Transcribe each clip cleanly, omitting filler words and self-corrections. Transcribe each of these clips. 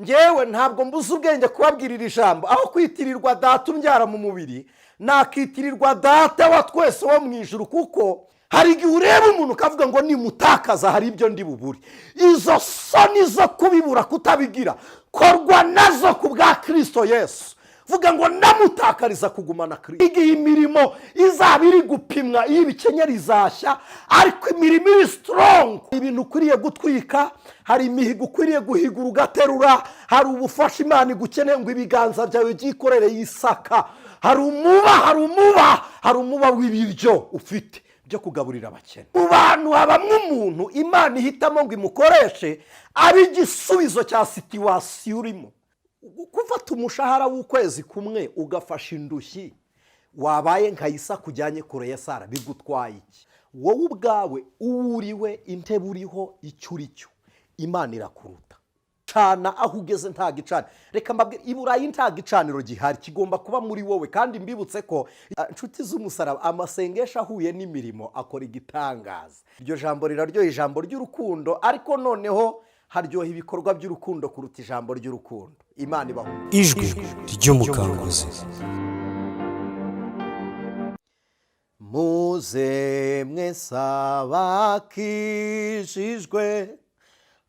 Ngewe ntabwo mbuze ubwenge kubabwira iri jambo. Aho kwitirirwa data umbyara mu mubiri, nakitirirwa Data wa twese wo mu ijuru, kuko hari igihe ureba umuntu ukavuga ngo nimutakaza hari ibyo ndi bubure. Izo soni zo kubibura, kutabigira, korwa nazo ku bwa Kirisito Yesu. Vuga ngo ndamutakariza kugumana Kirisito. Igihe imirimo izaba iri gupimwa, iyo ibikenyeri izashya, ariko imirimo iri strong. Ibintu ukwiriye gutwika, hari imihigo ukwiriye guhigura ugaterura, hari ubufasha Imana igukeneye ngo ibiganza byawe byikorere y'isaka. Hari umuba, hari umuba, hari umuba w'ibiryo ufite byo kugaburira abakene. Mu bantu habamo umuntu Imana ihitamo ngo imukoreshe abe igisubizo cya situation urimo. Gufata umushahara w'ukwezi kumwe ugafasha indushyi wabaye nka Isaka ujyanye kure ya Sara, bigutwaye iki? Wowe ubwawe, uwo uriwe, intebe uriho, icyo uri cyo, Imana irakuruta. Cana aho ugeze, nta gicaniro. Reka mbabwire, i Burayi nta gicaniro gihari, kigomba kuba muri wowe. Kandi mbibutse ko, inshuti z'umusaraba, amasengesho ahuye n'imirimo akora igitangaza. Iryo jambo riraryoha, ijambo ry'urukundo, ariko noneho haryoha ibikorwa by'urukundo kuruta ijambo ry'urukundo. Imana ibaho. Ijwi ry'Umukanguzi. Muze mwese abakijijwe,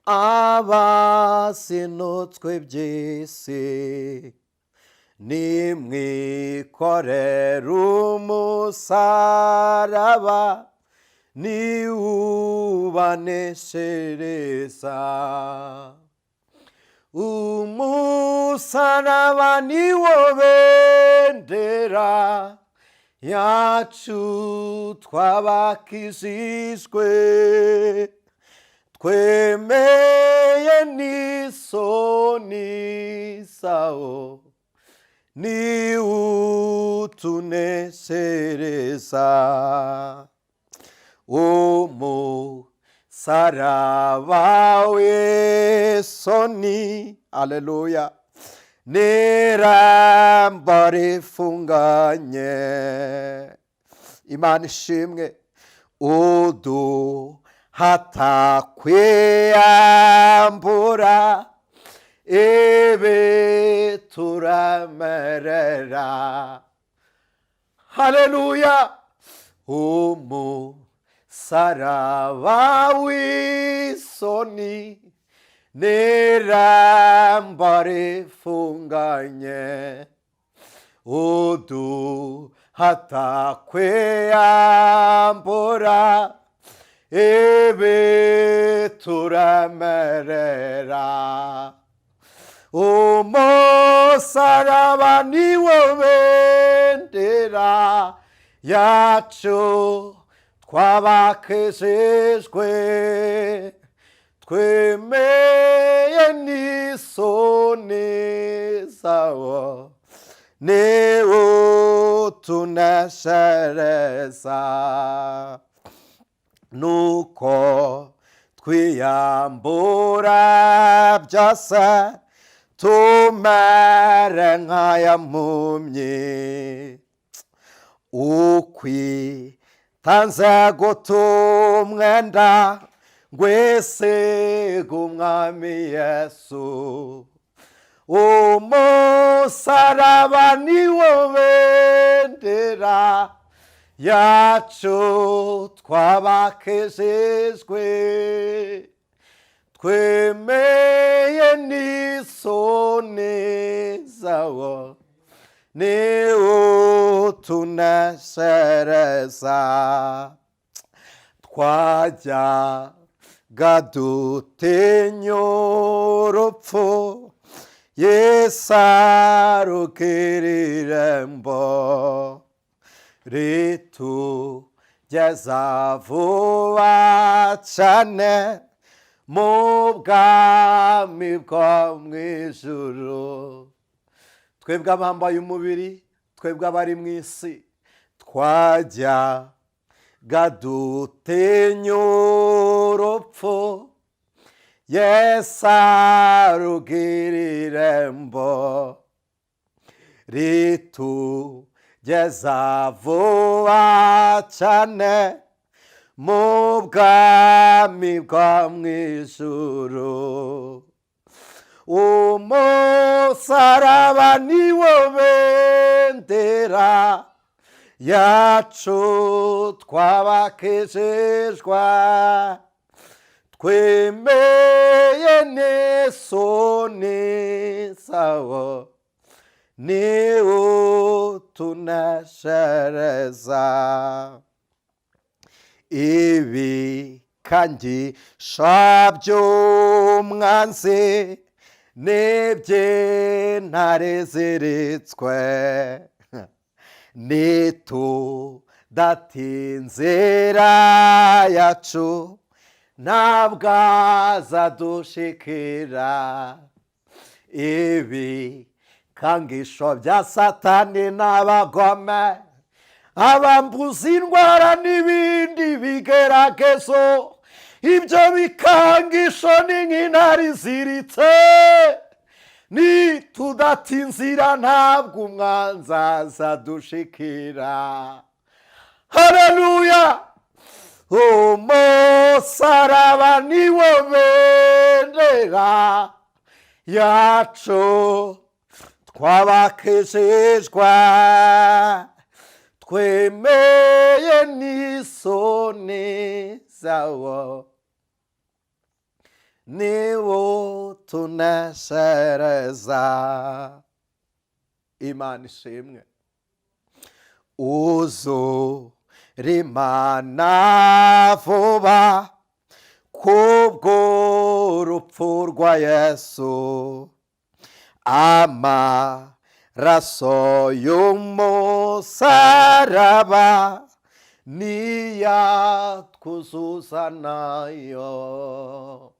abasinutswe by'isi, nimwikorere umusaraba, niwubaneshereza. Umusaraba niwo bendera yacu twabakijijwe, twemeye n'isoni zawo, niwutuneshereza. Umusaraba w'isoni, aleluya, n'irembo rifunganye, Imana ishimwe, uduhata kwiyambura ibi turamerera. Haleluya! Umusaraba w'isoni n'irembo rifunganye, uduhata kwiyambura ibi turamerera. Umusaraba niwo bendera yacu twabakejejwe, twemeye n'isoni zawo, niwutuneshereza. Nuko twiyambura byose, tumere nk'aya mpumyi ukwitanze guta umwenda ngwesiga Umwami Yesu. Umusaraba niwo bendera yacu twabakejejwe, twemeye n'isoni zawo, niwutuneshereza. Twajyaga dutinya urupfu, Yesu arugirira irembo ritugeza vuba cyane mu bwami bwo mu ijuru. Twebwe abambaye umubiri, twebwe abari mu isi, twajyaga dutinya urupfu, Yesu arugira irembo ritugeza vuba cyane mu bwami bwo mu ijuru. Umusaraba niwo bendera yacu twabakejejwa, twemeye n'isoni zawo, niwo tuneshereza. Ibikangisha by'umwanzi n'iby'intare ziritswe, nitudatinzira yacu ntabwo azadushikira. Ibikangisho bya Satani n'abagome, abambuza indwara n'ibindi bigeragezo, ibyo bikangisho ni nk'intare iziritse. Nitudatinzira ntabwo umwanzi azadushikira. Haleluya! Umusaraba niwo bendera yacu twabakejejwa, twemeye n'isoni zawo, niwo tuneshereza. Imana ishimwe. Uzura Imana vuba kubw'urupfu rwa Yesu, amaraso y'umusaraba niyatwuzuza nayo.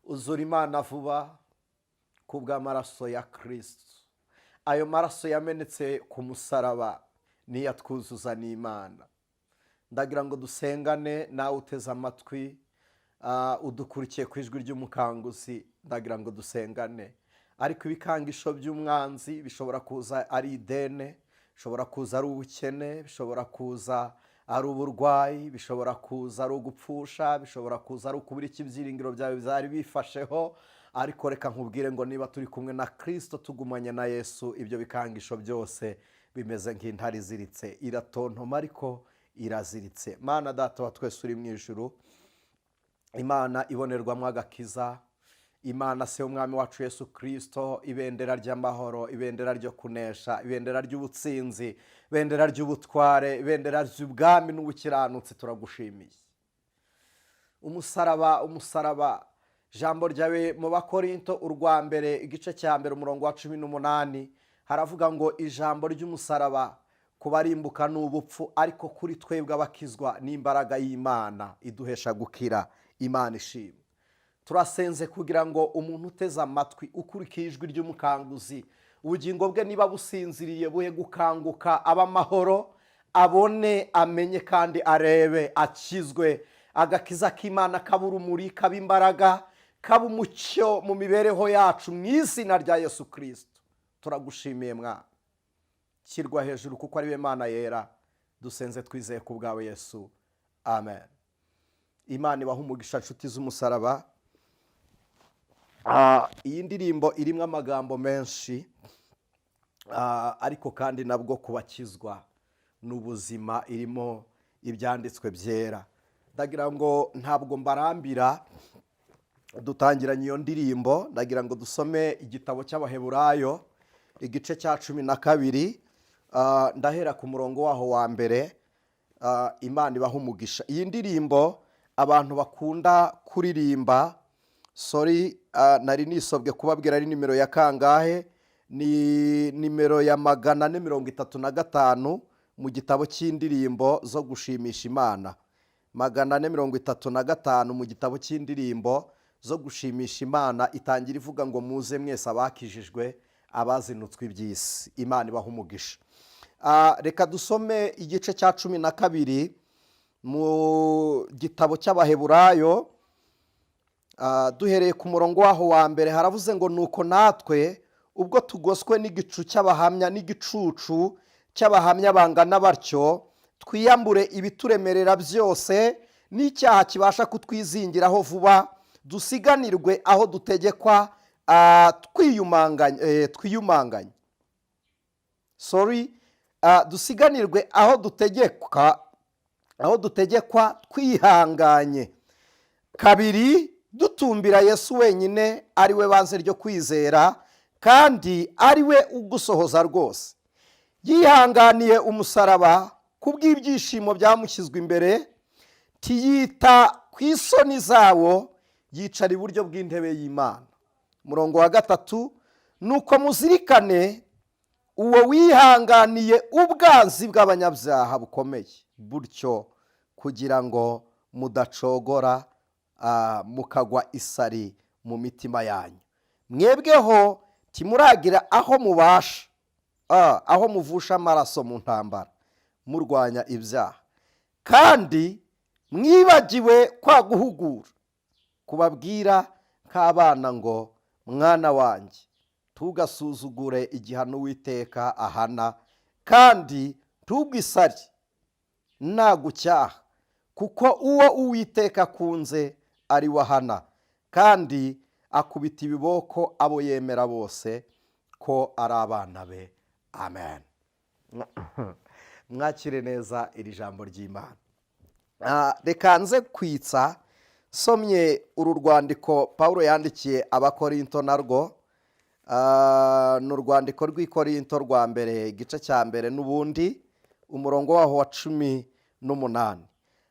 Uzura Imana vuba kubw'amaraso ya Kirisito. Ayo maraso yamenetse ku musaraba niyatwuzuza n'Imana. Ndagira ngo dusengane nawe uteze amatwi, udukurikiye ku Ijwi ry'Umukanguzi. Ndagira ngo dusengane. Ariko ibikangisho by'umwanzi bishobora kuza ari idene, bishobora kuza ari ubukene, bishobora kuza ari uburwayi, bishobora kuza ari ugupfusha, bishobora kuza ari ukubura icyo ibyiringiro byawe byari bifasheho. Ariko reka nkubwire ngo niba turi kumwe na Kirisito, tugumanye na Yesu, ibyo bikangisho byose bimeze nk'intare iziritse. Iratontoma ariko iraziritse. Mana Data wa twese uri mu ijuru, Imana ibonerwamo agakiza, Imana se Umwami wacu Yesu Kirisito, ibendera ry'amahoro, ibendera ryo kunesha, ibendera ry'ubutsinzi, ibendera ry'ubutware, ibendera ry'ubwami n'ubukiranutsi, turagushimiye. Umusaraba, umusaraba, ijambo ryawe mu Bakorinto urwa mbere, igice cya mbere, umurongo wa 18, haravuga ngo ijambo ry'umusaraba kubarimbuka ni ubupfu, ariko kuri twebwe abakizwa n'imbaraga y'Imana iduhesha gukira. Imana ishimwe. Turasenze kugira ngo umuntu uteze amatwi, ukurikiye Ijwi ry'Umukanguzi, ubugingo bwe niba businziriye buhe gukanguka, aba amahoro, abone, amenye kandi arebe, akizwe. Agakiza k'Imana kaba urumuri, kaba imbaraga, kaba umucyo mu mibereho yacu, mu izina rya Yesu Kirisito. Turagushimiye mwana, shyirwa hejuru kuko ari we Mana yera. Dusenze twizeye ku bwawe Yesu, amen. Imana ibaha umugisha, nshuti z'umusaraba. Iyi ndirimbo irimo amagambo menshi, ariko kandi nabwo kubakizwa n'ubuzima, irimo ibyanditswe byera. Ndagira ngo ntabwo mbarambira, dutangiranye iyo ndirimbo. Ndagira ngo dusome igitabo cy'Abaheburayo, igice cya 12. Ndahera ku murongo waho wa mbere. Imana ibaha umugisha. Iyi ndirimbo abantu bakunda kuririmba, sorry, nari nisobwe kubabwira ari nimero ya kangahe. Ni nimero ya 435 mu gitabo cy'indirimbo zo gushimisha Imana. 435 mu gitabo cy'indirimbo zo gushimisha Imana. Itangira ivuga ngo muze mwese abakijijwe, abazinutswe iby'isi. Imana ibaha umugisha. Reka dusome igice cya 12 mu gitabo cy'Abaheburayo, duhereye ku murongo waho wa mbere. Haravuze ngo nuko natwe ubwo tugoswe n'igicu cy'abahamya, n'igicucu cy'abahamya bangana batyo, twiyambure ibituremerera byose n'icyaha kibasha kutwizingiraho vuba. Dusiganirwe aho dutegekwa twiyumanganye, twiyumanganye, sorry, dusiganirwe aho dutegekwa twihanganye. Kabiri, dutumbira Yesu wenyine, ari we banze ryo kwizera kandi ari we ugusohoza rwose. Yihanganiye umusaraba ku bw'ibyishimo byamushyizwe imbere, ntiyita ku isoni zawo, yicara iburyo bw'intebe y'Imana. Umurongo wa gatatu: nuko muzirikane uwo wihanganiye ubwanzi bw'abanyabyaha bukomeye butyo, kugira ngo mudacogora, mukagwa isari mu mitima yanyu. Mwebweho ntimuragira aho mubasha, aho muvusha amaraso mu ntambara murwanya ibyaha, kandi mwibagiwe kwa guhugura kubabwira nk'abana ngo: "Mwana wanjye, ntugasuzugure igihano Uwiteka ahana, kandi ntugwe isari nagucyaha, kuko uwo Uwiteka akunze ari we ahana, kandi akubita ibiboko abo yemera bose ko ari abana be." Amen. Mwakire neza iri jambo ry'Imana. Reka nze kwitsa somye uru rwandiko Paul yandikiye Abakorinto. Narwo ni urwandiko rw'Ikorinto rwa mbere, igice cya mbere n'ubundi, umurongo waho wa 18.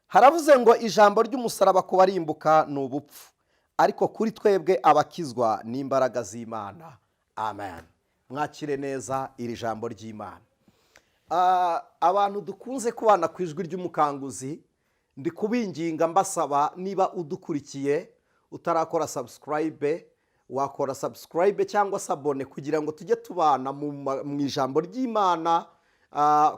Haravuze ngo: "Ijambo ry'umusaraba ku barimbuka ni ubupfu, ariko kuri twebwe abakizwa ni imbaraga z'Imana." Amen. Mwakire neza iri jambo ry'Imana. Abantu dukunze kubana ku Ijwi ry'Umukanguzi, ndi kubinginga mbasaba, niba udukurikiye utarakora subscribe, wakora subscribe cyangwa s'abonner kugira ngo tujye tubana mu ijambo ry'Imana,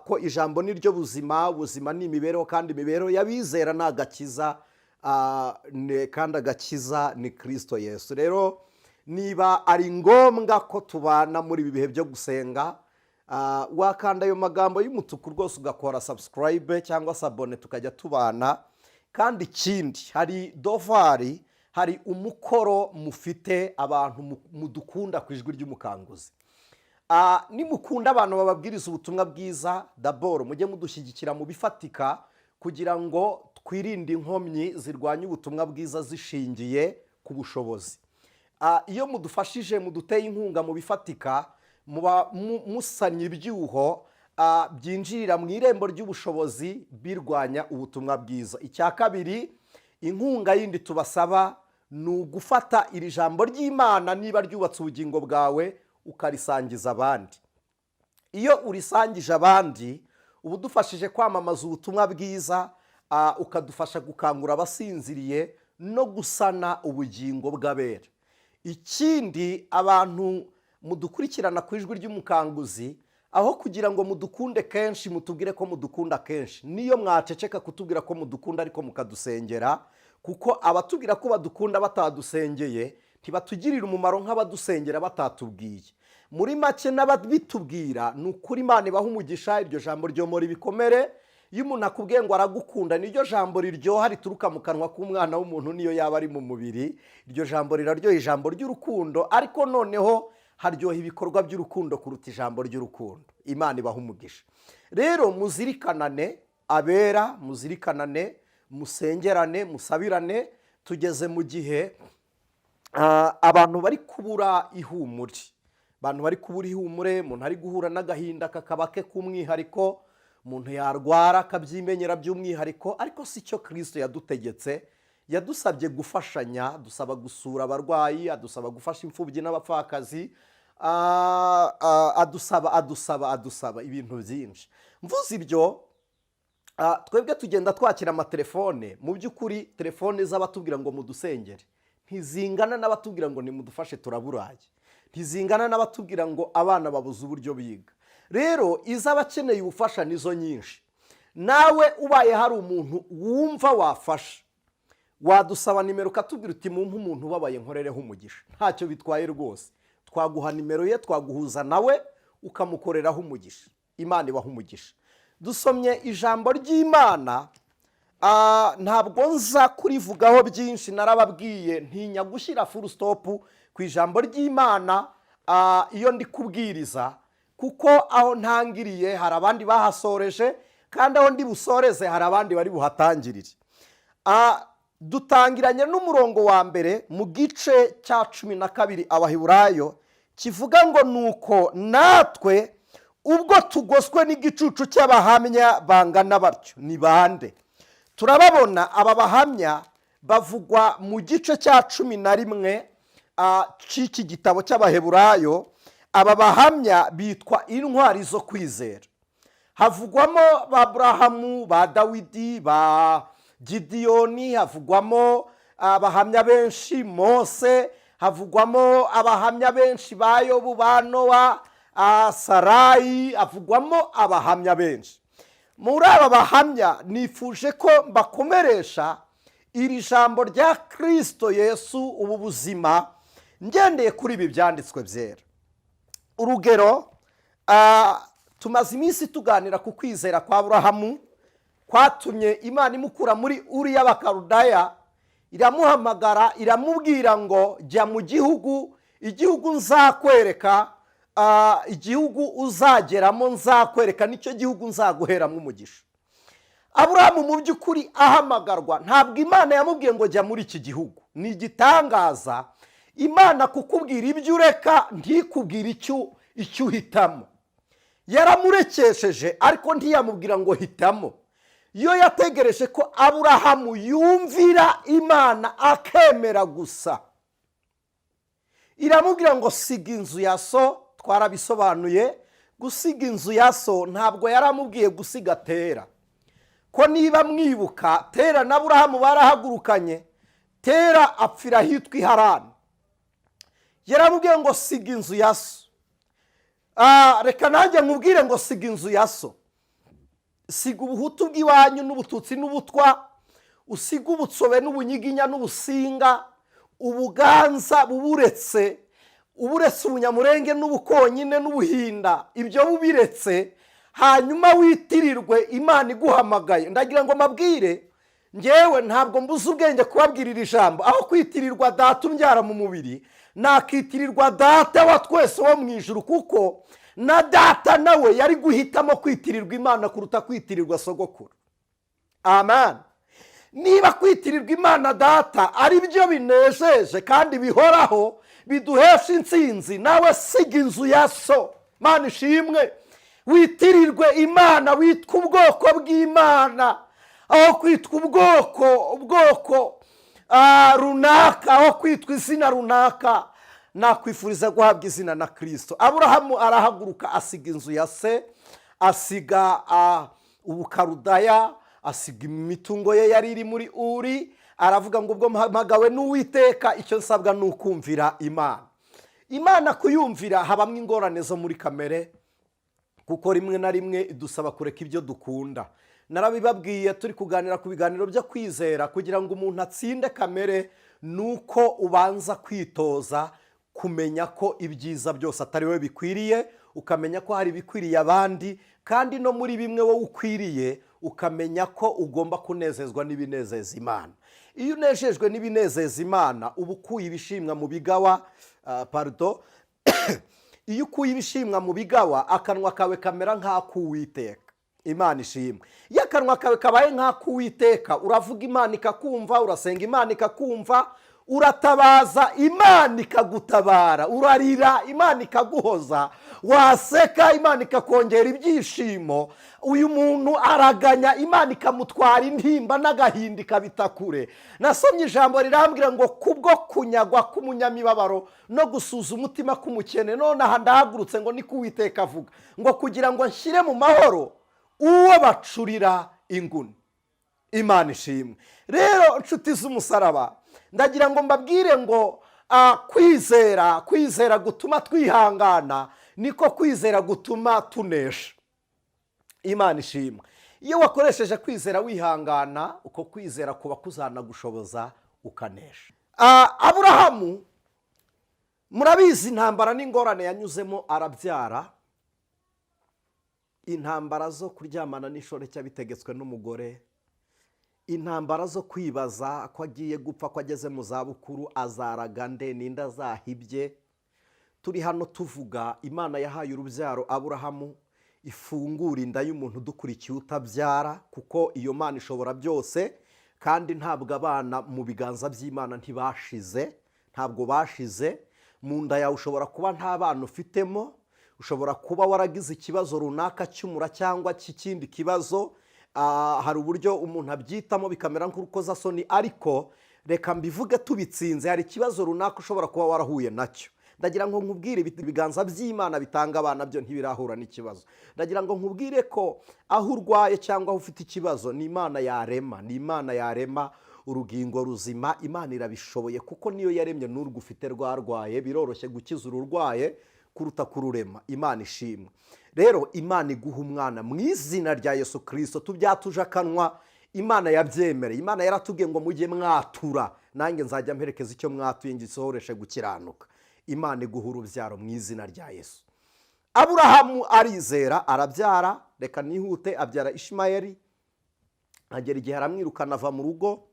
ko ijambo ni ryo buzima, ubuzima ni imibereho, kandi imibereho y'abizera ni agakiza, kandi agakiza ni Kirisito Yesu. Rero niba ari ngombwa ko tubana muri ibi bihe byo gusenga, wakanda ayo magambo y'umutuku rwose ugakora subscribe cyangwa s'abonner, tukajya tubana. Kandi ikindi, hari devoir, hari umukoro mufite, abantu mudukunda ku Ijwi ry'Umukanguzi. Nimukunda abantu bababwiriza ubutumwa bwiza, d'abord mujye mudushyigikira mu bifatika kugira ngo twirinde inkomyi zirwanya ubutumwa bwiza zishingiye ku bushobozi. Iyo mudufashije, muduteye inkunga mu bifatika, muba musannye ibyuho byinjirira mu irembo ry'ubushobozi birwanya ubutumwa bwiza. Icya kabiri, inkunga yindi tubasaba ni ugufata iri jambo ry'Imana, niba ryubatse ubugingo bwawe, ukarisangiza abandi. Iyo urisangije abandi, uba udufashije kwamamaza ubutumwa bwiza, ukadufasha gukangura abasinziriye no gusana ubugingo bw'abera. Ikindi, abantu mudukurikirana ku Ijwi ry'Umukanguzi, aho kugira ngo mudukunde kenshi, mutubwire ko mudukunda kenshi, niyo mwaceceka kutubwira ko mudukunda ariko mukadusengera, kuko abatubwira ko badukunda batadusengeye ntibatugirira umumaro nk'abadusengera batatubwiye. Muri make, n'ababitubwira, ni ukuri Imana ibaha umugisha. Iryo jambo ryomora ibikomere. Iyo umuntu akubwiye ngo aragukunda, niryo jambo riryoha rituruka mu kanwa k'umwana w'umuntu, niyo yaba ari mu mubiri. Iryo jambo riraryoha, ijambo ry'urukundo, ariko noneho haryoha ibikorwa by'urukundo kuruta ijambo ry'urukundo. Imana ibaha umugisha. Rero muzirikanane, abera, muzirikanane, musengerane, musabirane. Tugeze mu gihe abantu bari kubura ihumure, abantu bari kubura ihumure. Umuntu ari guhura n'agahinda kakaba ke k'umwihariko, umuntu yarwara akabyimenyera by'umwihariko, ariko si cyo Kirisito yadutegetse. Yadusabye gufashanya, dusaba gusura abarwayi, adusaba gufasha imfubyi n'abapfakazi, adusaba ibintu byinshi. Mvuze ibyo, twebwe tugenda twakira amatelefone. Mu by'ukuri, telefone z'abatubwira ngo mudusengere ntizingana n'abatubwira ngo nimudufashe turaburaye, ntizingana n'abatubwira ngo abana babuze uburyo biga. Rero iz'abakeneye ubufasha nizo nyinshi. Nawe ubaye hari umuntu wumva wafasha, wadusaba nimero ukatubwira uti: "Mumpe umuntu ubabaye nkorereho umugisha." Ntacyo bitwaye rwose, twaguha nimero ye, twaguhuza nawe ukamukoreraho umugisha. Imana ibaha umugisha. Dusomye ijambo ry'Imana. Ntabwo nza kurivugaho byinshi. Narababwiye, ntinya gushyira full stop ku ijambo ry'Imana iyo ndi kubwiriza, kuko aho ntangiriye hari abandi bahasoreje, kandi aho ndi busoreze hari abandi bari buhatangirire. Dutangiranye n'umurongo wa mbere mu gice cya 12 Abaheburayo, kivuga ngo: "Nuko natwe ubwo tugoswe n'igicucu cy'abahamya bangana batyo." Ni bande? Turababona. Aba bahamya bavugwa mu gice cya 11 cy'iki gitabo cy'Abaheburayo. Aba bahamya bitwa intwari zo kwizera. Havugwamo ba Burahamu, ba Dawidi, ba Gidiyoni, havugwamo abahamya benshi, Mose, havugwamo abahamya benshi, ba Yobu, ba Nowa, Sarayi, havugwamo abahamya benshi. Muri aba bahamya nifuje ko mbakomeresha iri jambo rya Kirisito Yesu, ubu buzima, ngendeye kuri ibi byanditswe byera. Urugero, tumaze iminsi tuganira ku kwizera kwa Burahamu kwatumye Imana imukura muri Uri y'Abakarudaya, iramuhamagara, iramubwira ngo: "Jya mu gihugu, igihugu nzakwereka, igihugu uzageramo nzakwereka, nicyo gihugu nzaguheramo umugisha." Aburahamu mu by'ukuri ahamagarwa, ntabwo Imana yamubwiye ngo: "Jya muri iki gihugu." Ni igitangaza Imana kukubwira ibyo ureka, ntikubwire icyo uhitamo. Yaramurekesheje, ariko ntiyamubwira ngo: "Hitamo." Yo yategereje ko Aburahamu yumvira Imana, akemera gusa. Iramubwira ngo: "Siga inzu ya so." Twarabisobanuye, gusiga inzu ya so ntabwo yaramubwiye gusiga Tera, ko niba mwibuka, Tera na Aburahamu barahagurukanye, Tera apfira ahitwa i Harani. Yaramubwiye ngo: "Siga inzu ya so." Reka nanjye nkubwire ngo: siga inzu ya so, siga ubuhutu bw'iwanyu n'ubututsi n'ubutwa, usiga ubutsobe n'ubunyiginya n'ubusinga, ubuganza buburetse, uburetse ubunyamurenge n'ubukonyine n'ubuhinda, ibyo bubiretse, hanyuma witirirwe Imana iguhamagaye. Ndagira ngo mbabwire, ngewe ntabwo mbuze ubwenge kubabwira iri jambo. Aho kwitirirwa data umbyara mu mubiri, nakitirirwa Data wa twese wo mu ijuru, kuko na data nawe yari guhitamo kwitirirwa Imana kuruta kwitirirwa sogokuru. Amen. Niba kwitirirwa Imana Data ari byo binejeje kandi bihoraho, biduhesha intsinzi, nawe siga inzu ya so, Mana ishimwe, witirirwe Imana, witwa ubwoko bw'Imana aho kwitwa ubwoko runaka, aho kwitwa izina runaka. Nakwifuriza guhabwa izina na Kirisito. Aburahamu arahaguruka, asiga inzu ya se, asiga ubukarudaya, asiga imitungo ye yari iri muri Uri. Aravuga ngo: "Ubwo mpamagawe n'Uwiteka, icyo nsabwa ni ukumvira Imana." Imana kuyumvira habamo ingorane zo muri kamere, kuko rimwe na rimwe idusaba kureka ibyo dukunda. Narabibabwiye turi kuganira ku biganiro byo kwizera. Kugira ngo umuntu atsinde kamere ni uko ubanza kwitoza kumenya ko ibyiza byose atari wowe bikwiriye, ukamenya ko hari ibikwiriye abandi, kandi no muri bimwe wowe ukwiriye ukamenya ko ugomba kunezezwa n'ibinezeza Imana. Iyo unejejwe n'ibinezeza Imana, uba ukuye ibishimwa mu bigawa. Pardon, iyo ukuye ibishimwa mu bigawa, akanwa kawe kamera nk'ak'Uwiteka. Imana ishimwe. Iyo akanwa kawe kabaye nk'ak'Uwiteka, uravuga Imana ikakumva, urasenga Imana ikakumva, uratabaza Imana ikagutabara, urarira Imana ikaguhoza, waseka Imana ikakongera ibyishimo. Uyu muntu araganya, Imana ikamutwara intimba n'agahinda, ikabita kure. Nasomye ijambo rirambwira ngo: "Kubwo kunyagwa k'umunyamibabaro no gusuza umutima k'umukene, none aha ndahagurutse," ngo niko Uwiteka avuga, ngo "kugira ngo nshyire mu mahoro uwo bacurira inguni." Imana ishimwe. Rero inshuti z'umusaraba, ndagira ngo mbabwire ngo kwizera gutuma twihangana niko kwizera gutuma tunesha. Imana ishimwe. Iyo wakoresheje kwizera wihangana, uko kwizera kuba kuzanagushoboza ukanesha. Aburahamu murabizi intambara n'ingorane yanyuzemo arabyara, intambara zo kuryamana n'inshoreke bitegetswe n'umugore. Intambara zo kwibaza ko agiye gupfa, ko ageze mu zabukuru, azaraga nde, ninde azahibye. Turi hano tuvuga Imana yahaye urubyaro Aburahamu, ifungura inda y'umuntu udukurikiye utabyara, kuko iyo Mana ishobora byose. Kandi ntabwo abana mu biganza by'Imana ntibashize, ntabwo bashize. Mu nda yawe ushobora kuba nta bana ufitemo, ushobora kuba waragize ikibazo runaka cy'umura cyangwa cy'ikindi kibazo. Hari uburyo umuntu abyitamo bikamera nk'urukozasoni, ariko reka mbivuge tubitsinze. Hari ikibazo runaka ushobora kuba warahuye nacyo. Ndagira ngo nkubwire, ibiganza by'Imana bitanga abana byo ntibirahura n'ikibazo. Ndagira ngo nkubwire ko aho urwaye cyangwa aho ufite ikibazo, ni Imana yarema, ni Imana yarema urugingo ruzima. Imana irabishoboye kuko niyo yaremye n'urwo ufite rwarwaye. Biroroshye gukiza ururwaye kuruta kururema. Imana ishimwe. Rero Imana iguha umwana mu izina rya Yesu Kirisito. Tubyatuje akanwa, Imana yabyemereye. Imana yaratubwiye ngo mujye mwatura, nanjye nzajya mperekeza icyo mwatuye ngisohoreshe gukiranuka. Imana iguha urubyaro mu izina rya Yesu. Aburahamu arizera, arabyara. Reka nihute. Abyara Ishimayeli, agera igihe aramwirukana, ava mu rugo,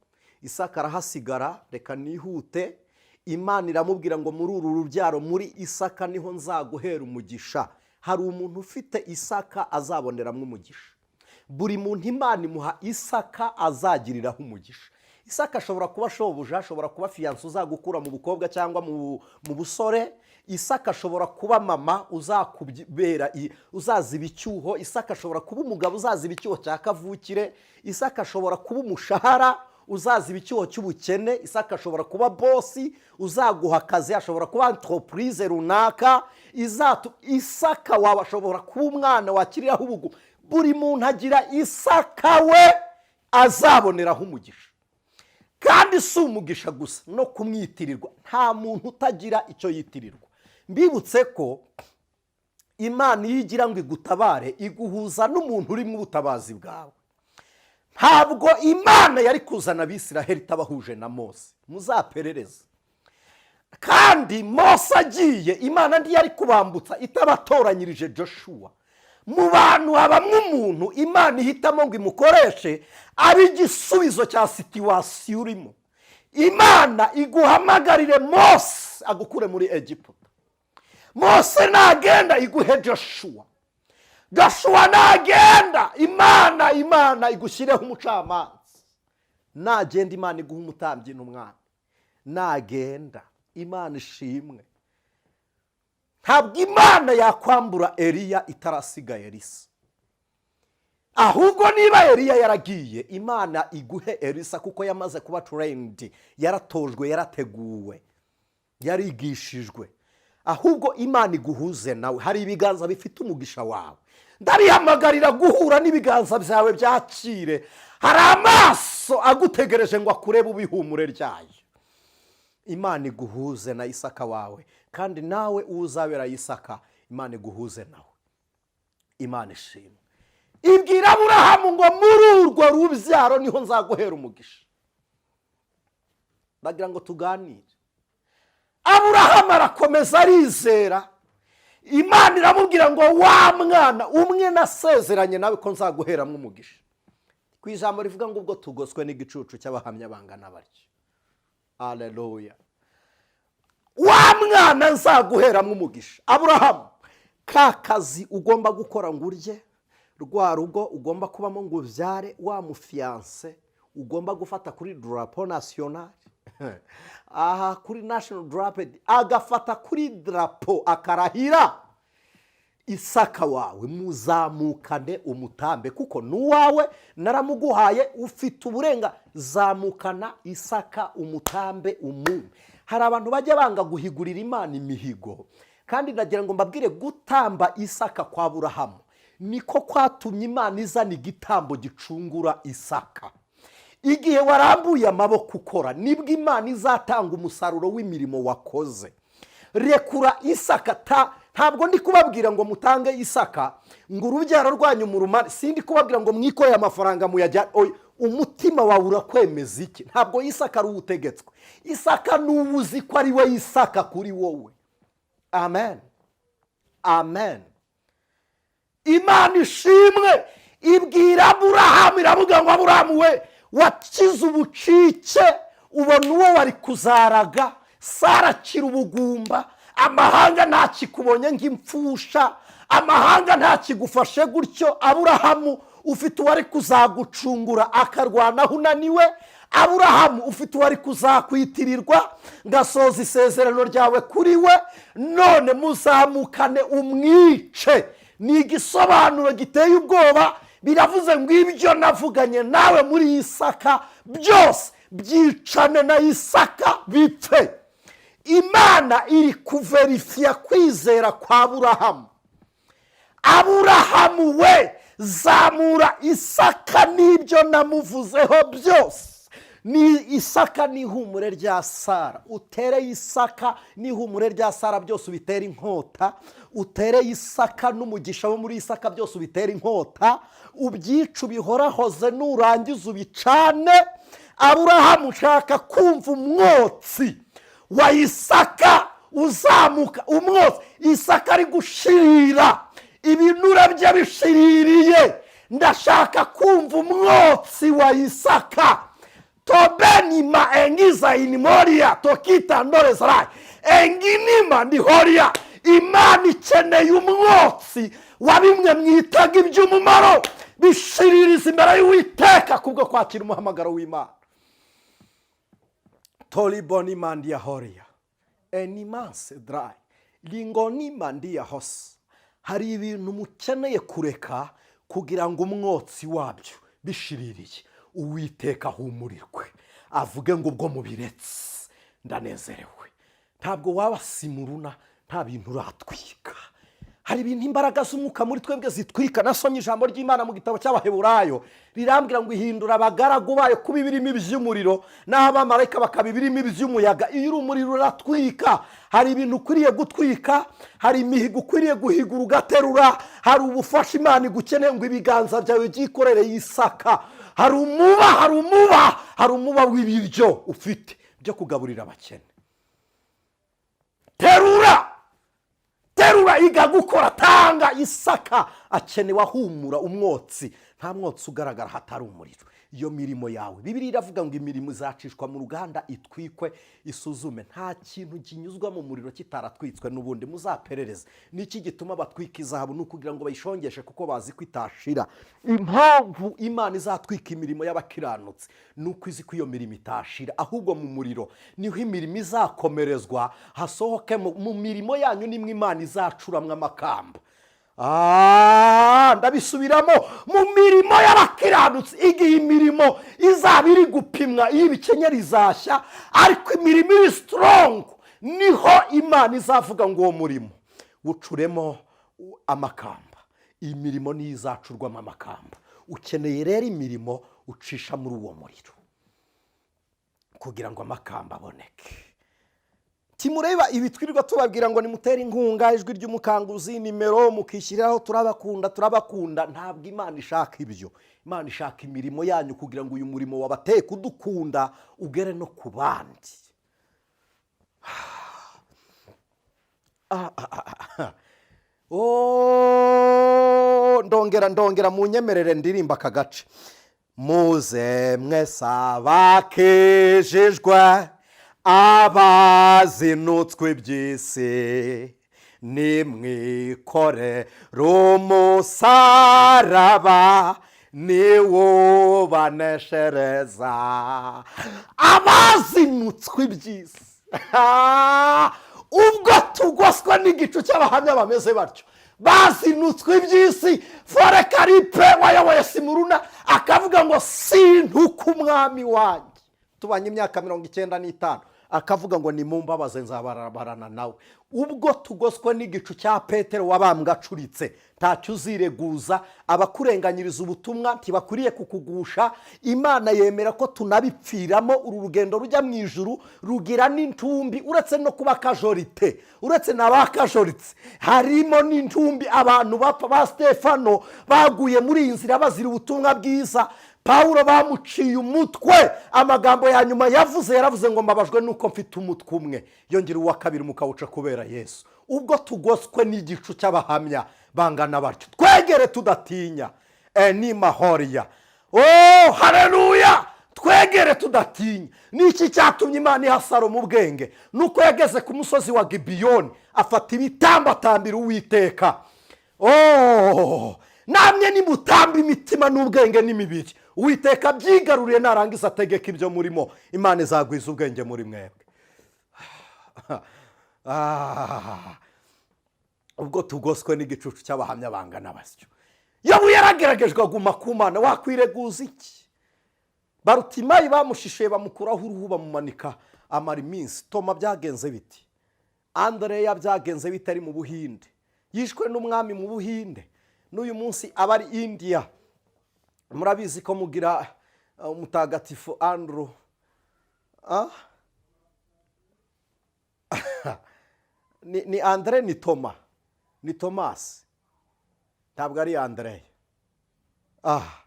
Isaka arahasigara. Reka nihute. Imana iramubwira ngo muri uru rubyaro, muri Isaka, niho nzaguhera umugisha. Hari umuntu ufite Isaka azaboneramo umugisha. Buri muntu Imana imuha Isaka azagiriraho umugisha. Isaka ashobora kuba shobuja, ashobora kuba fiancé uzagukura mu bukobwa cyangwa mu busore. Isaka ashobora kuba mama uzakubera uzaziba icyuho. Isaka ashobora kuba umugabo uzaziba icyuho cya kavukire. Isaka ashobora kuba umushahara uzaziba icyuho cy'ubukene. Isaka ashobora kuba boss uzaguha akazi, ashobora kuba entreprise runaka izatu. Isaka wawe ashobora kuba umwana wakiriraho ubugu. Buri muntu agira Isaka we azaboneraho umugisha. Kandi si umugisha gusa, no kumwitirirwa. Nta muntu utagira icyo yitirirwa. Mbibutse ko Imana iyo igira ngo igutabare, iguhuza n'umuntu urimo ubutabazi bwawe. Ntabwo Imana yari kuzana Abisiraheli itabahuje na Mose, muzaperereze. Kandi Mose agiye, Imana ntiyari kubambutsa itabatoranyirije Joshua. Mu bantu habamo umuntu Imana ihitamo ngo imukoreshe abe igisubizo cya situation urimo. Imana iguhamagarire Mose agukure muri Egiputa. Mose nagenda, iguhe Joshua. Joshua nagenda, Imana igushyireho umucamanza. Nagenda, Imana iguha umutambyi n'umwami. Nagenda, Imana ishimwe. Ntabwo Imana yakwambura Eliya itarasigaye Elisa. Ahubwo niba Eliya yaragiye, Imana iguhe Elisa, kuko yamaze kuba trained, yaratojwe, yarateguwe, yarigishijwe. Ahubwo Imana iguhuze nawe. Hari ibiganza bifite umugisha wawe, ndabihamagarira guhura n'ibiganza byawe byakire. Hari amaso agutegereje ngo akurebe ubihumure ryayo. Imana iguhuze na Isaka wawe, kandi nawe uwo uzabera Isaka, Imana iguhuze nawe. Imana ishimwe. Ibwira Aburahamu ngo muri urwo rubyaro niho nzaguhera umugisha. Ndagira ngo tuganire. Aburahamu arakomeza arizera. Imana iramubwira ngo wa mwana umwe nasezeranye nawe ko nzaguheramo umugisha. Ku ijambo rivuga ngo ubwo tugoswe n'igicucu cy'abahamya bangana batyo, aleluya, wa mwana nzaguheramo umugisha. Aburahamu, ka kazi ugomba gukora ngo urye, rwa rugo ugomba kubamo ngo ubyare, wa mufiancé ugomba gufata kuri drapeau national, aha kuri national drapeau, agafata kuri drapeau akarahira, Isaka wawe muzamukane umutambe, kuko n'uwawe naramuguhaye, ufite uburenga. Zamukana Isaka umutambe umume. Hari abantu bajya banga guhigurira Imana imihigo. Kandi ndagira ngo mbabwire, gutamba Isaka kwa Burahamu niko kwatumye Imana izana igitambo gicungura Isaka. Igihe warambuye amaboko ukora, nibwo Imana izatanga umusaruro w'imirimo wakoze. Rekura Isaka. Ta ntabwo ndi kubabwira ngo mutange Isaka ngo urubyaro rwanyu murumare. Sindi kubabwira ngo mwikorere amafaranga muyajya. Oya, umutima wawe urakwemeza iki? Ntabwo Isaka ari uwutegetswe. Isaka ni uba uzi ko ari we Isaka kuri wowe. Amen, amen. Imana ishimwe. Ibwira Aburahamu, iravuga ngo Aburahamu we, Wakize ubucike, ubona uwo wari kuzaraga. Sara akira ubugumba, amahanga ntakikubonye nk'imfusha, amahanga ntakigufashe gutyo. Aburahamu, ufite uwari kuzagucungura akarwanaho unaniwe. Aburahamu, ufite uwari kuzakwitirirwa, ngasoza isezerano ryawe kuri we. None muzamukane umwice. Ni igisobanuro giteye ubwoba. Biravuze ngo ibyo navuganye nawe muri Isaka byose byicane na Isaka bipfe. Imana iri kuverifiya kwizera kwa Aburahamu. Aburahamu we, zamura Isaka n'ibyo namuvuzeho byose. Ni Isaka n'ihumure rya Sara. Utere Isaka n'ihumure rya Sara byose ubitere inkota. Utere Isaka n'umugisha wo muri Isaka byose ubitere inkota, ubyice, ubihorahoze, nurangiza ubicane. Aburahamu, ushaka kumva umwotsi wa Isaka uzamuka, umwotsi Isaka ari gushirira, ibinure bye bishiririye. Ndashaka kumva umwotsi wa Isaka. Tobenima engiza inimoria tokita ndorezarayi enginima ndihoria. Imana ikeneye umwotsi wa bimwe mwitaga iby'umumaro bishiririza imbere y'Uwiteka kubwo kwakira umuhamagaro w'Imana. Toribonimandiya horiya enimanse darayi ringonimandiya hose. Hari ibintu mukeneye kureka kugira ngo umwotsi wabyo bishiririye Uwiteka ahumurirwe, avuge ngo ubwo mubiretse ndanezerewe. Ntabwo waba Simuruna nta bintu uratwika. Hari ibintu imbaraga z'umwuka muri twebwe zitwika. Nasomye ijambo ry'Imana mu gitabo cy'Abaheburayo, rirambwira ngo ihindura abagaragu bayo kuba ibirimi by'umuriro, naho abamarayika bakaba ibirimi by'umuyaga. Iyo uri umuriro uratwika. Hari ibintu ukwiriye gutwika, hari imihigo ukwiriye guhigura ugaterura, hari ubufasha Imana igukeneye ngo ibiganza byawe byikorere Yisaka. Hari umuba, hari umuba, hari umuba w'ibiryo ufite byo kugaburira abakene. Terura, terura, iga gukora, tanga. Isaka akenewe ahumura umwotsi. Nta mwotsi ugaragara hatari umuriro. Iyo mirimo yawe, Bibiliya iravuga ngo imirimo izacishwa mu ruganda, itwikwe, isuzume. Nta kintu kinyuzwa mu muriro kitaratwitswe n'ubundi. Muzaperereze niki gituma batwika izahabu? Ni ukugira ngo bayishongeshe, kuko bazi ko itashira. Impamvu Imana izatwika imirimo y'abakiranutsi ni uko izi ko iyo mirimo itashira, ahubwo mu muriro niho imirimo izakomerezwa, hasohoke. Mu mirimo yanyu nimwe Imana izacuramwo amakamba. Ndabisubiramo: mu mirimo y'abakiranutsi, igihe imirimo izaba iri gupimwa, iyo ibikenyeri izashya, ariko imirimo iri strong, niho Imana izavuga ngo uwo murimo wucuremo amakamba. Iyi mirimo niyo izacurwamo amakamba. Ukeneye rero imirimo ucisha muri uwo muriro kugira ngo amakamba aboneke. Timureba ibi twirirwa tubabwira ngo nimutere inkunga Ijwi ry'Umukanguzi, nimero mukishyiriraho, turabakunda, turabakunda. Ntabwo Imana ishaka ibyo. Imana ishaka imirimo yanyu kugira ngo uyu murimo wabateye kudukunda ugere no ku bandi. Oh, ndongera, ndongera, munyemerere ndirimba aka gace. Muze mwese abakijijwe, abazinutswe iby'isi, nimwikore umusaraba, niwo baneshereza. Abazinutswe iby'isi, ubwo tugoswe n'igicu cy'abahamya bameze batyo, bazinutswe iby'isi. Forekaripe wayoboye Simuruna akavuga ngo sintuke umwami wanjye, tubanye imyaka 95, akavuga ngo nimumbabaze nzabarabarana nawe. Ubwo tugoswe n'igicu cya Petero wabambwe acuritse, ntacyo uzireguza. Abakurenganyiriza ubutumwa ntibakwiriye kukugusha. Imana yemera ko tunabipfiramo. Uru rugendo rujya mu ijuru rugira n'intumbi. Uretse no kuba kajorite, uretse na ba kajoritse, harimo n'intumbi. Abantu bapfa, ba Stefano baguye muri iyi nzira bazira ubutumwa bwiza. Pawulo bamuciye umutwe. Amagambo ya nyuma yavuze, yaravuze ngo mbabajwe nuko mfite umutwe umwe, yongera uwa kabiri mukawuca kubera Yesu. Ubwo tugoswe n'igicu cy'abahamya bangana batyo, twegere tudatinya. Ni mahoriya. Oh, haleluya! Twegere tudatinya. Niki cyatumye Imana iha Salomo ubwenge? Nuko yageze ku musozi wa Gibiyoni, afata ibitambo atambira Uwiteka. Oh, namwe nimutamba imitima n'ubwenge n'imibiri, Uwiteka byigaruriye, narangiza ategeka ibyo murimo, Imana izagwiza ubwenge muri mwebwe. Ah, ubwo tugoswe n'igicucu cy'abahamya bangana batyo. Yobu yarageragejwe aguma ku Mana. Wakwireguza iki? Barutimayi bamushishuye, bamukuraho uruhu, bamumanika amara iminsi. Toma byagenze biti? Andereya byagenze bitari mu Buhinde? Yishwe n'umwami mu Buhinde. N'uyu munsi aba ari Indiya. Murabizi ko mugira umutagatifu Andrew. Ah? Ni Andre, ni Toma, ni Tomasi, ntabwo ari Andre. Ah,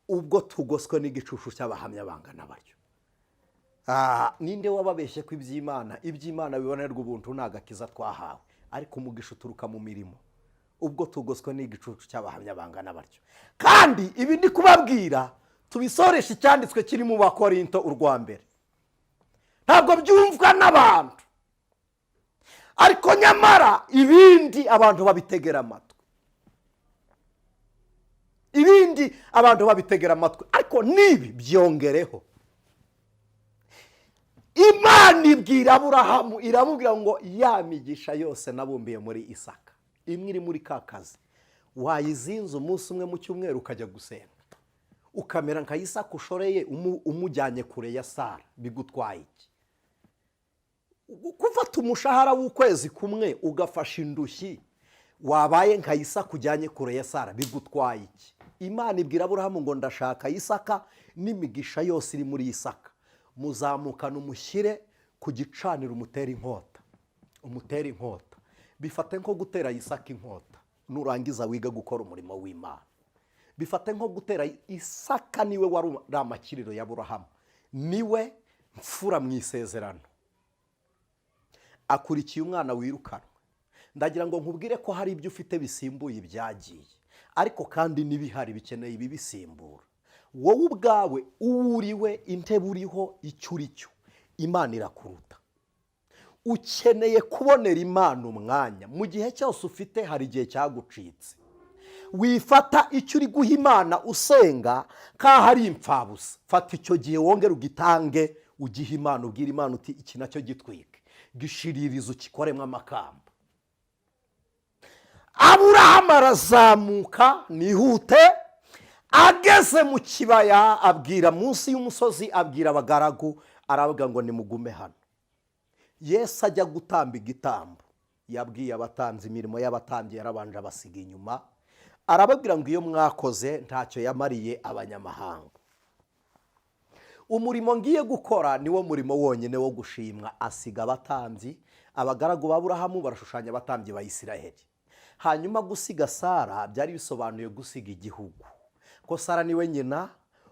ubwo tugoswe n'igicucu cy'abahamya bangana batyo. Ah, ninde wababeshye ko iby'Imana bibonerwa ubuntu? Ni agakiza twahawe, ariko umugisha uturuka mu mirimo. Ubwo tugoswe n'igicucu cy'abahamya bangana batyo, kandi ibi ndi kubabwira tubisoresha icyanditswe kiri mu Bakorinto urwa mbere. Ntabwo byumvwa n'abantu, ariko nyamara ibindi abantu babitegera amatwi, ibindi abantu babitegera amatwi, ariko n'ibi byongereho. Imana ibwira Aburahamu, iramubwira ngo ya migisha yose nabumbiye muri Isaka, imwe iri muri ka kazi wayizinze umunsi umwe mu cyumweru ukajya gusenga, ukamera nka Isaka ushoreye, umujyanye kure ya Sara, bigutwaye iki? Gufata umushahara w'ukwezi kumwe ugafasha indushyi, wabaye nka Isaka ujyanye kure ya Sara, bigutwaye iki? Imana ibwira Aburahamu ngo ndashaka Isaka n'imigisha yose iri muri Isaka, muzamukana umushyire ku gicaniro, umutere inkota, umutere inkota. Bifate nko gutera Isaka inkota. Nurangiza wiga gukora umurimo w'Imana. Bifate nko gutera Isaka. Niwe wari amakiriro ya Aburahamu, niwe mfura mu isezerano, akurikiye umwana wirukanwe. Ndagira ngo nkubwire ko hari ibyo ufite bisimbuye ibyagiye, ariko kandi n'ibihari bikeneye ibibisimbura. Wowe ubwawe, uwo uriwe, intebe uriho, icyo uri cyo, Imana irakuruta. Ukeneye kubonera Imana umwanya mu gihe cyose ufite. Hari igihe cyagucitse. Wifata icyo uri guha Imana usenga nk'aho ari imfabusa. Fata icyo gihe wongere ugitange, ugihe Imana, ubwire Imana uti iki nacyo gitwike, gishiririze, ukikoremo amakamba. Aburahamu arazamuka, nihute, ageze mu kibaya abwira munsi y'umusozi, abwira abagaragu, aravuga ngo nimugume hano. Yesu ajya gutamba igitambo, yabwiye abatambyi, imirimo y'abatambyi yarabanje abasiga inyuma, arababwira ngo iyo mwakoze ntacyo yamariye abanyamahanga. Umurimo ngiye gukora niwo murimo wonyine wo gushimwa. Asiga abatambyi. Abagaragu ba Burahamu barashushanya abatambyi ba Isiraheli. Hanyuma gusiga Sara byari bisobanuye gusiga igihugu, ko Sara niwe nyina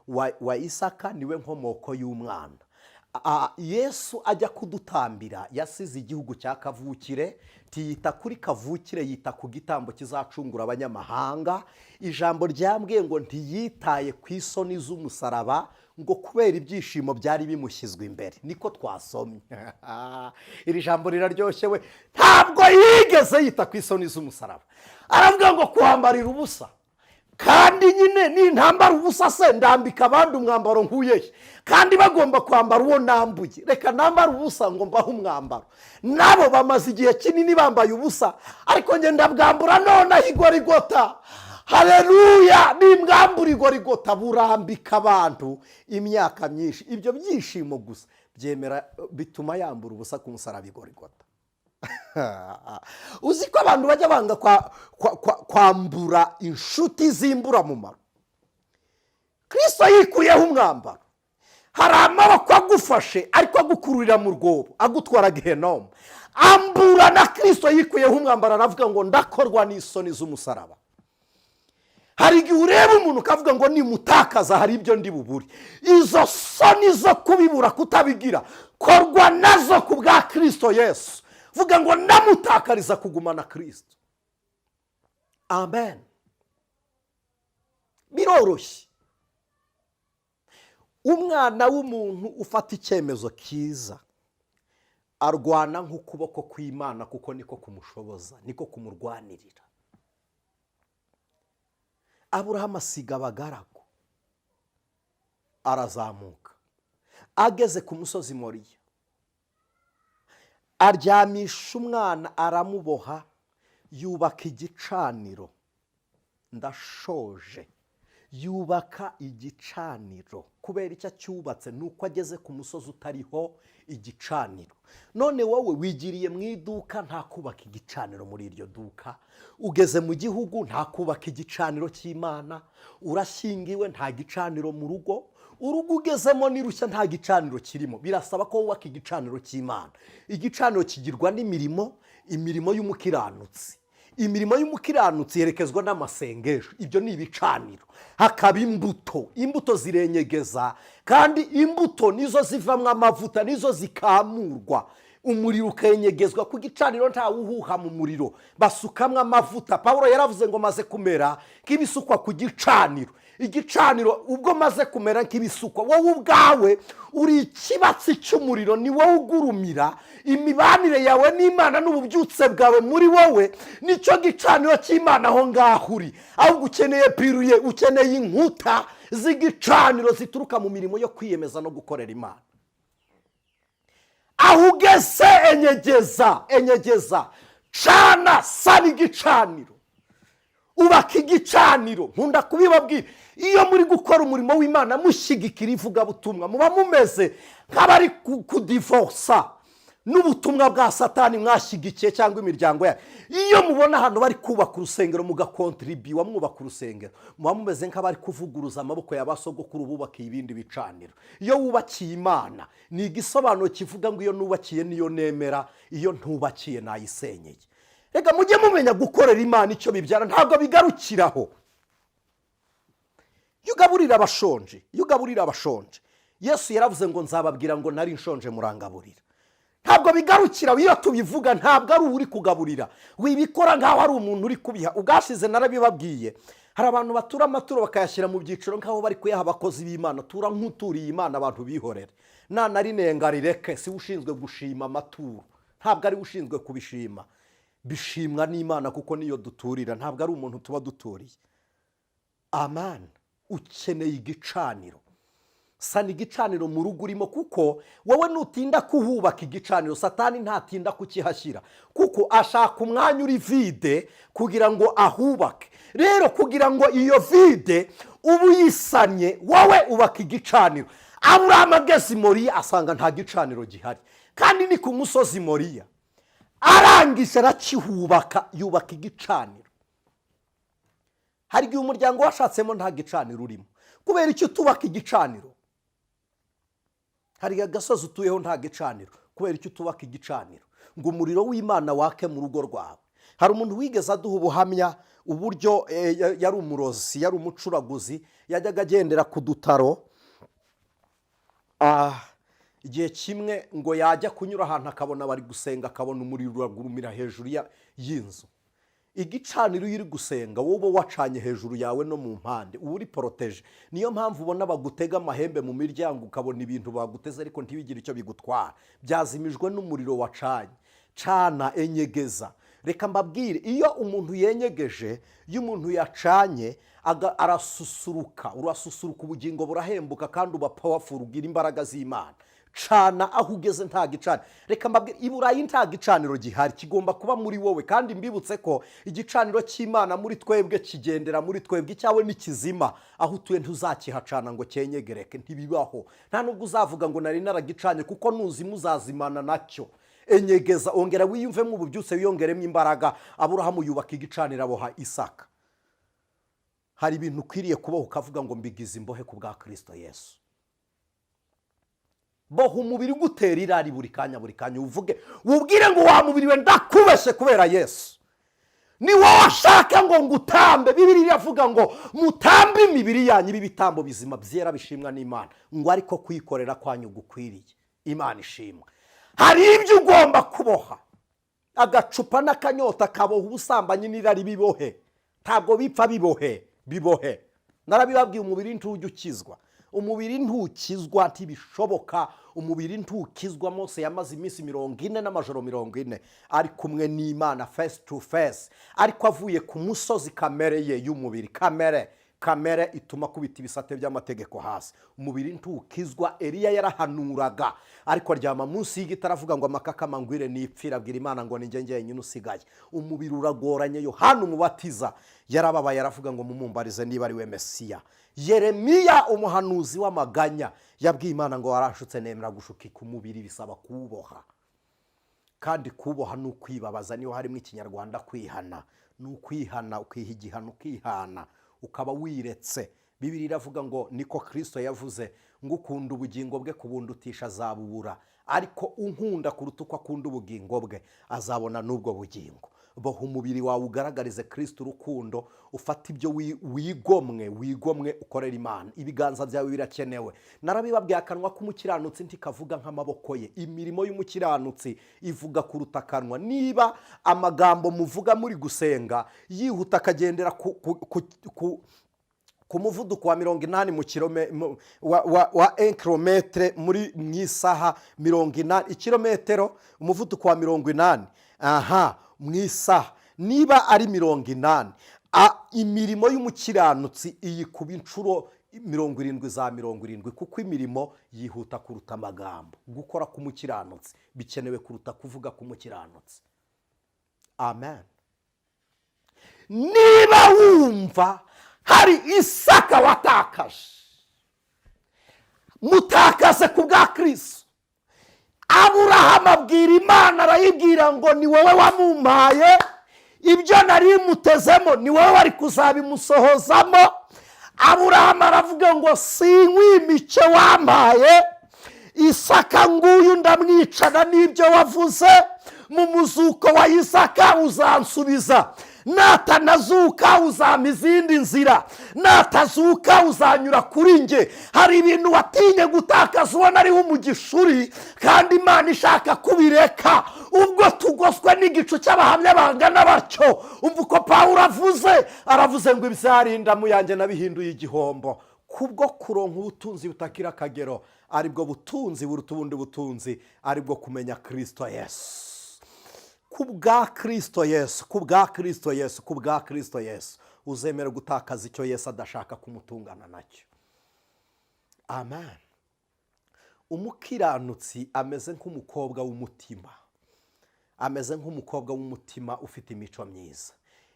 wa Isaka, niwe nkomoko y'umwana. Yesu ajya kudutambira yasize igihugu cya kavukire, ntiyita kuri kavukire, yita ku gitambo kizacungura abanyamahanga. Ijambo ryambwiye ngo ntiyitaye ku isoni z'umusaraba, ngo kubera ibyishimo byari bimushyizwe imbere. Niko twasomye. Iri jambo riraryoshye we. Ntabwo yigeze yita ku isoni z'umusaraba. Aravuga ngo kwambarira ubusa, kandi nyine nintambara ubusa se ndambika abandi umwambaro nkuyehe, kandi bagomba kwambara uwo nambuye? Reka nambare ubusa ngo mbahe umwambaro. Nabo bamaze igihe kinini bambaye ubusa, ariko njye ndabwambura nonaho igorigota. Hareruya! Nimbwambura igorigota, burambika abantu imyaka myinshi. Ibyo byishimo gusa byemera bituma yambura ubusa ku musaraba igorigota. Uzi ko abantu bajya banga kwambura inshuti z'imburamumaro? Kirisito yikuyeho umwambaro. Hari amaboko agufashe ariko agukururira mu rwobo, agutwara gehenomu. Ambura na Kirisito yikuyeho umwambaro, aravuga ngo ndakorwa n'isoni z'umusaraba. Hari igihe ureba umuntu ukavuga ngo nimutakaza hari ibyo ndi bubure. Izo soni zo kubibura, kutabigira, korwa nazo ku bwa Kirisito Yesu. Vuga ngo ndamutakariza kugumana Kirisito. Amen. Biroroshye. Umwana w'umuntu ufata icyemezo cyiza arwana nk'ukuboko kw'Imana, kuko niko kumushoboza, niko kumurwanirira. Aburahamu asiga abagaragu, arazamuka, ageze ku musozi Moriya aryamisha umwana, aramuboha, yubaka igicaniro. Ndashoje. Yubaka igicaniro. Kubera icyo acyubatse ni uko ageze ku musozi utariho igicaniro. None wowe wigiriye mu iduka, nta kubaka igicaniro muri iryo duka. Ugeze mu gihugu, nta kubaka igicaniro cy'Imana. Urashyingiwe, nta gicaniro mu rugo. Urugo ugezemo ni rushya, nta gicaniro kirimo. Birasaba ko wubaka igicaniro cy'Imana. Igicaniro kigirwa n'imirimo, imirimo y'umukiranutsi. Imirimo y'umukiranutsi yerekezwa n'amasengesho, ibyo ni ibicaniro. Hakaba imbuto, imbuto zirenyegeza, kandi imbuto nizo zivamo amavuta, nizo zikamurwa, umuriro ukenyegezwa ku gicaniro. Ntawuhuha mu muriro, basukamo amavuta. Paul yaravuze ngo: "Maze kumera nk'ibisukwa ku gicaniro." Igicaniro, ubwo maze kumera nk'ibisukwa, wowe ubwawe uri ikibatsi cy'umuriro, ni wowe ugurumira. Imibanire yawe n'Imana n'ububyutse bwawe muri wowe nicyo gicaniro cy'Imana aho ngaho uri. Ahubwo ukeneye pilier, ukeneye inkuta z'igicaniro zituruka mu mirimo yo kwiyemeza no gukorera Imana. Aho ugeze, enyegeza, enyegeza, cana, sana igicaniro, ubaka igicaniro. Nkunda kubibabwira, iyo muri gukora umurimo w'Imana, mushyigikira ivugabutumwa, muba mumeze nk'abari kudivorsa n'ubutumwa bwa Satani mwashyigikiye cyangwa imiryango yayo. Iyo mubona ahantu bari kubaka urusengero, mugakontribiwa mwubaka urusengero, muba mumeze nk'abari kuvuguruza amaboko ya ba sogokuru bubakiye ibindi bicaniro. Iyo wubakiye Imana, ni igisobanuro kivuga ngo: "Iyo nubakiye niyo nemera, iyo ntubakiye nayisenyeye." Reka mujye mumenya gukorera Imana icyo bibyara, ntabwo bigarukiraho. Iyo ugaburira abashonje, iyo ugaburira abashonje, Yesu yaravuze ngo: "Nzababwira ngo nari nshonje murangaburira." Ntabwo bigarukira. Iyo tubivuga, ntabwo ari uri kugaburira, wibikora nk'aho ari umuntu uri kubiha. Ubwashize narabibabwiye, hari abantu batura amaturo bakayashyira mu byiciro nk'aho bari kuyaha abakozi b'Imana. Tura nk'uturiye Imana, abantu bihorere. Nanarinenga rireke, si we ushinzwe gushima amaturo, ntabwo ari we ushinzwe kubishima. Bishimwa n'Imana, kuko niyo duturira, ntabwo ari umuntu tuba duturiye. Amen. Ukeneye igicaniro, sana igicaniro mu rugo urimo, kuko wowe nutinda kuhubaka igicaniro, Satani ntatinda kukihashyira, kuko ashaka umwanya uri vide kugira ngo ahubake. Rero kugira ngo iyo vide uba uyisanye, wowe ubaka igicaniro. Aburahamu ageze i Moriya, asanga nta gicaniro gihari, kandi ni ku musozi Moriya. Arangije arakihubaka, yubaka igicaniro. Hari igihe umuryango washatsemo nta gicaniro urimo. Kubera icyo utubaka igicaniro? Hari agasozi utuyeho nta gicaniro. Kubera icyo utubaka igicaniro ngo umuriro w'Imana wake mu rugo rwawe? Hari umuntu wigeze aduha ubuhamya uburyo yari umurozi, yari umucuraguzi, yajyaga agendera ku dutaro. Igihe kimwe ngo yajya kunyura ahantu akabona bari gusenga, akabona umuriro uragurumira hejuru y'inzu. Igicaniro, iyo uri gusenga, wowe uba wacanye hejuru yawe no mu mpande, uba uri protégé. Niyo mpamvu ubona bagutega amahembe mu miryango, ukabona ibintu baguteze ariko ntibigire icyo bigutwara, byazimijwe n'umuriro wacanye. Cana, enyegeza. Reka mbabwire, iyo umuntu yenyegeje, iyo umuntu yacanye, arasusuruka, urasusuruka, ubugingo burahembuka, kandi uba powerful, ugira imbaraga z'Imana. Cana aho ugeze. Nta gicaniro, reka mbabwire, i Burayi nta gicaniro gihari, kigomba kuba muri wowe. Kandi mbibutse ko igicaniro cy'Imana muri twebwe kigendera muri twebwe. Icyawe ni kizima, aho utuye ntuzakihacana ngo cyenyegereke, ntibibaho. Nta nubwo uzavuga ngo nari naragicanye, kuko nuzima uzazimana nacyo. Enyegeza, ongera wiyumvemo ububyutse, wiyongeremo imbaraga. Aburahamu yubaka igicaniro, aboha Isaka. Hari ibintu ukwiriye kuboha ukavuga ngo: "Mbigize imbohe ku bwa Kirisito Yesu." Boha umubiri ugutera irari buri kanya, buri kanya uvuge, wubwire ngo: "Wa mubiri we, ndakubeshye kubera Yesu. Ni wowe ashaka ngo ngutambe." Bibiliya iravuga ngo: "Mutambe imibiri yanyu ibe ibitambo bizima, byera, bishimwa n'Imana," ngo ariko kwikorera kwanyu gukwiriye. Imana ishimwa. Hari ibyo ugomba kuboha. Agacupa n'akanyota kaboha ubusambanyi n'irari, bibohe, ntabwo bipfa, bibohe, bibohe. Narabibabwiye, umubiri ntujya ukizwa. Umubiri ntukizwa, ntibishoboka. Umubiri ntukizwa. Mose yamaze iminsi 40 n'amajoro 40 ari kumwe n'Imana face to face, ariko avuye ku musozi, kamere ye y'umubiri, kamere ituma akubita ibisate by'amategeko hasi. Umubiri ntukizwa. Eliya yarahanuraga, ariko aryama munsi y'igiti, aravuga ngo amakakama ngwire nipfira, abwira Imana ngo ninjye njyenyine usigaye. Umubiri uragoranye. Yohana Umubatiza yarababaye, aravuga ngo mumumbarize niba ari we Mesiya. Yeremiya, umuhanuzi w'amaganya, yabwiye Imana ngo warashutse nemera gushukika. Umubiri bisaba kuwuboha, kandi kuboha ni ukwibabaza. Niyo harimo Ikinyarwanda kwihana, ni ukwihana, ukiha igihano, ukihana, ukaba wiretse. Bibiri iravuga ngo niko Kirisito yavuze ngo ukunda ubugingo bwe kubundutisha azabubura, ariko unkunda kuruta uko akunda ubugingo bwe azabona n'ubwo bugingo. Boha umubiri wawe, ugaragarize Kirisito urukundo, ufate ibyo wigomwe, wigomwe ukorera Imana. Ibiganza byawe birakenewe. Narabibabwiye, akanwa k'umukiranutsi ntikavuga nk'amaboko ye. Imirimo y'umukiranutsi ivuga kuruta akanwa. Niba amagambo muvuga muri gusenga yihuta, akagendera ku muvuduko wa 80 mu wa enkirometere muri mu isaha, 80 ikirometero, umuvuduko wa 80 aha mu isaha, niba ari 80, imirimo y'umukiranutsi iyikuba inshuro 70 za 70, kuko imirimo yihuta kuruta amagambo. Gukora k'umukiranutsi bikenewe kuruta kuvuga k'umukiranutsi. Amen. Niba wumva hari Isaka watakaje, mutakaze ku bwa Kirisitu. Aburahamu abwira Imana, arayibwira ngo ni wowe wamumpaye, ibyo nari mutezemo ni wowe wari kuzabimusohozamo. Aburahamu aravuga ngo sinkwimice wampaye Isaka, nguyu ndamwicana n'ibyo wavuze. Mu muzuko wa Isaka uzansubiza, natanazuka uzampa izindi nzira, natazuka uzanyura kuri nge. Hari ibintu watinye gutakaza, ubona ariho umugisha uri, kandi Imana ishaka kubireka. Ubwo tugoswe n'igicu cy'abahamya bangana batyo, umva uko Pawulo avuze, aravuze ngo ibyarindamu yanjye nabihinduye igihombo kubwo kuronka ubutunzi butakira akagero, aribwo butunzi buruta ubundi butunzi, aribwo kumenya Kirisito Yesu. Ku bwa Kirisito Yesu, ku bwa Kirisito Yesu, ku bwa Kirisito Yesu, uzemere gutakaza icyo Yesu adashaka kumutungana nacyo. Amen. Umukiranutsi ameze nk'umukobwa w'umutima, ameze nk'umukobwa w'umutima ufite imico myiza.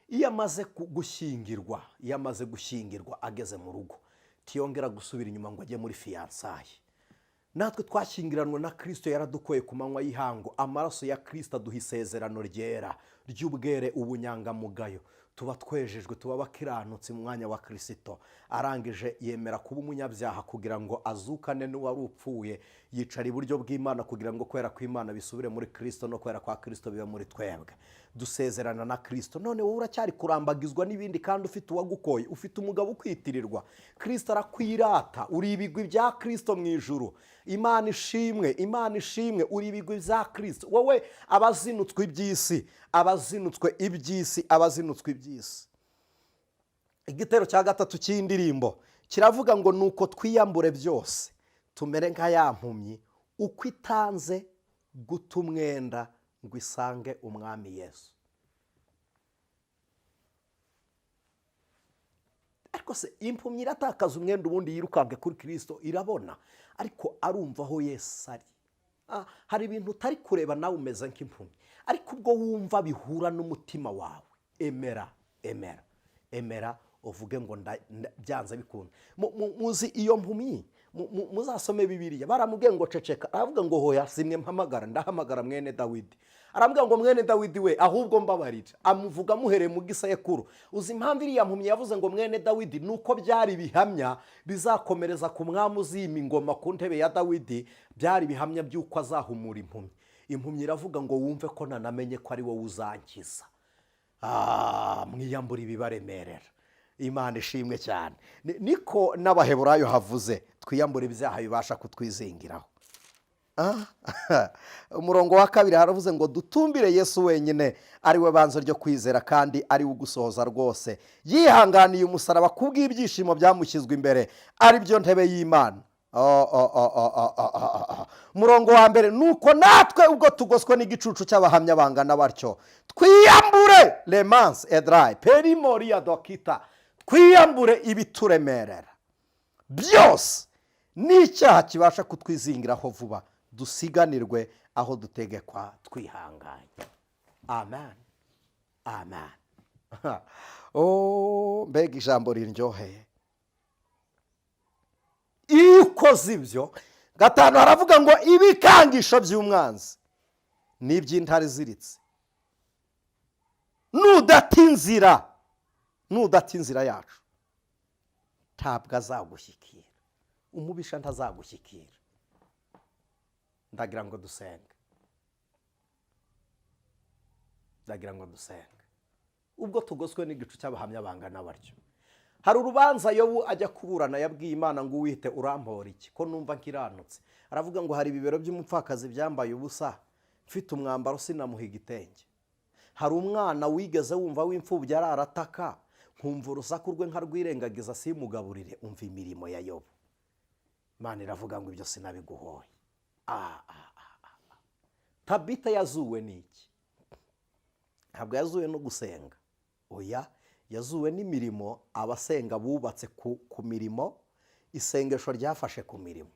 Iyo amaze gushyingirwa, iyo amaze gushyingirwa ageze mu rugo, ntiyongera gusubira inyuma ngo ajye muri fiançailles. Natwe twashyingiranwe na Kirisito, yaradukoye ku manywa y'ihangu. Amaraso ya Kirisito aduha isezerano ryera ry'ubwere, ubunyangamugayo. Tuba twejejwe, tuba abakiranutsi mu mwanya wa Kirisito. Arangije yemera kuba umunyabyaha kugira ngo azukane n'uwari upfuye, yicara iburyo bw'Imana kugira ngo kwera kw'Imana bisubire muri Kirisito no kwera kwa Kirisito bibe muri twebwe. Dusezerana na Kirisito. None wowe uracyari kurambagizwa n'ibindi kandi ufite uwagukoye, ufite umugabo ukwitirirwa. Kirisito arakwirata, uri ibigwi bya Kirisito mu ijuru. Imana ishimwe, Imana ishimwe, uri ibigwi bya Kirisito. Wowe abazinutswe iby'isi, abazinutswe iby'isi, abazinutswe iby'isi. Igitero cya gatatu cy'indirimbo kiravuga ngo nuko twiyambure byose, tumere nka ya mpumyi uko itanze guta umwenda ngo isange Umwami Yesu. Ariko se impumyi iratakaza umwenda, ubundi yirukanke kuri Kirisito, irabona, ariko arumva aho Yesu ari. Hari ibintu utari kureba, nawe umeze nk'impumyi, ariko ubwo wumva bihura n'umutima wawe, emera, emera, emera, uvuge ngo byanze bikunda. Muzi iyo mpumyi, muzasome Bibiliya, baramubwiye ngo ceceka, aravuga ngo hoya, simwe mpamagara, ndahamagara mwene Dawidi. Aramubwira ngo mwene Dawidi we, ahubwo mbabarira. Amuvuga amuhereye mu gisekuru. Uzi impamvu iriya mpumyi yavuze ngo mwene Dawidi? Ni uko byari ibihamya bizakomereza ku mwami uzima ingoma ku ntebe ya Dawidi, byari ibihamya by'uko azahumura impumyi. Impumyi iravuga ngo wumve ko nanamenye ko ari wowe uzankiza. Mwiyambura ibibaremerera. Imana ishimwe cyane. Niko n'Abaheburayo havuze, twiyambure ibyaha bibasha kutwizingiraho. Umurongo wa 2 haravuze ngo dutumbire Yesu wenyine, ari we banze ryo kwizera kandi ari we ugusohoza rwose. Yihanganiye umusaraba kubw'ibyishimo byamushyizwe imbere, ari byo ntebe y'Imana. Umurongo wa 1: nuko natwe ubwo tugoswe n'igicucu cy'abahamya bangana batyo, twiyambure lemanse edarayi perimoriya dokita, twiyambure ibituremerera byose n'icyaha kibasha kutwizingiraho vuba, dusiganirwe aho dutegekwa twihanganye. Amen, amen. Oh, mbega ijambo riryoheye! Iyo ukoze ibyo, 5 haravuga ngo ibikangisho by'umwanzi ni iby'intare iziritse. Nudata inzira, nudata inzira yacu, ntabwo azagushyikira, umubisha ntazagushyikira. Ndagira ngo dusenge, ndagira ngo dusenge. Ubwo tugoswe n'igicu cy'abahamya bangana batyo. Hari urubanza Yobu ajya kuburana, yabwiye Imana ngo: "Uwite, urampora iki ko numva nkiranutse?" Aravuga ngo: "Hari ibibero by'umupfakazi byambaye ubusa, mfite umwambaro sinamuha igitenge. Hari umwana wigeze wumva w'imfubyi ararataka, nkumva urusaku rwe nkarwirengagiza simugaburire." Umva imirimo ya Yobu. Imana iravuga ngo: "Ibyo sinabiguhoye." Tabita yazuwe n'iki? Ntabwo yazuwe no gusenga, oya, yazuwe n'imirimo. Abasenga bubatse ku mirimo, isengesho ryafashe ku mirimo.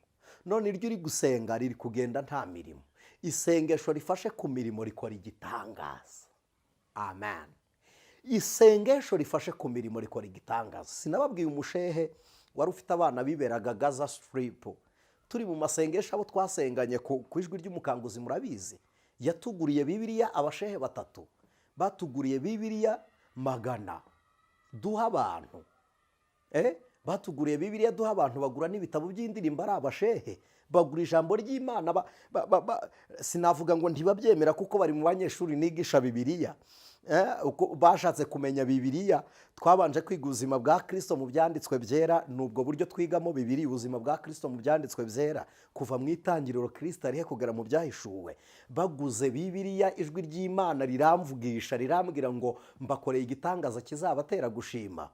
None iryo uri gusenga riri kugenda nta mirimo. Isengesho rifashe ku mirimo rikora igitangaza. Amen. Isengesho rifashe ku mirimo rikora igitangaza. Sinababwiye umushehe wari ufite abana biberaga Gaza Strip, turi mu masengesho, abo twasenganye ku Ijwi ry'Umukanguzi murabizi? Yatuguriye Bibiliya, abashehe batatu batuguriye Bibiliya 100 duha abantu. Batuguriye Bibiliya duha abantu, bagura n'ibitabo by'indirimbo. Ari abashehe bagura ijambo ry'Imana. Sinavuga ngo ntibabyemera, kuko bari mu banyeshuri nigisha Bibiliya. Uko bashatse kumenya Bibiliya, twabanje kwiga ubuzima bwa Kirisito mu byanditswe byera. Ni ubwo buryo twigamo Bibiliya, ubuzima bwa Kirisito mu byanditswe byera, kuva mu itangiriro, Kirisito arihe, kugera mu Byahishuwe. Baguze Bibiliya, ijwi ry'Imana riramvugisha, rirambwira ngo mbakoreye igitangaza kizabatera gushima.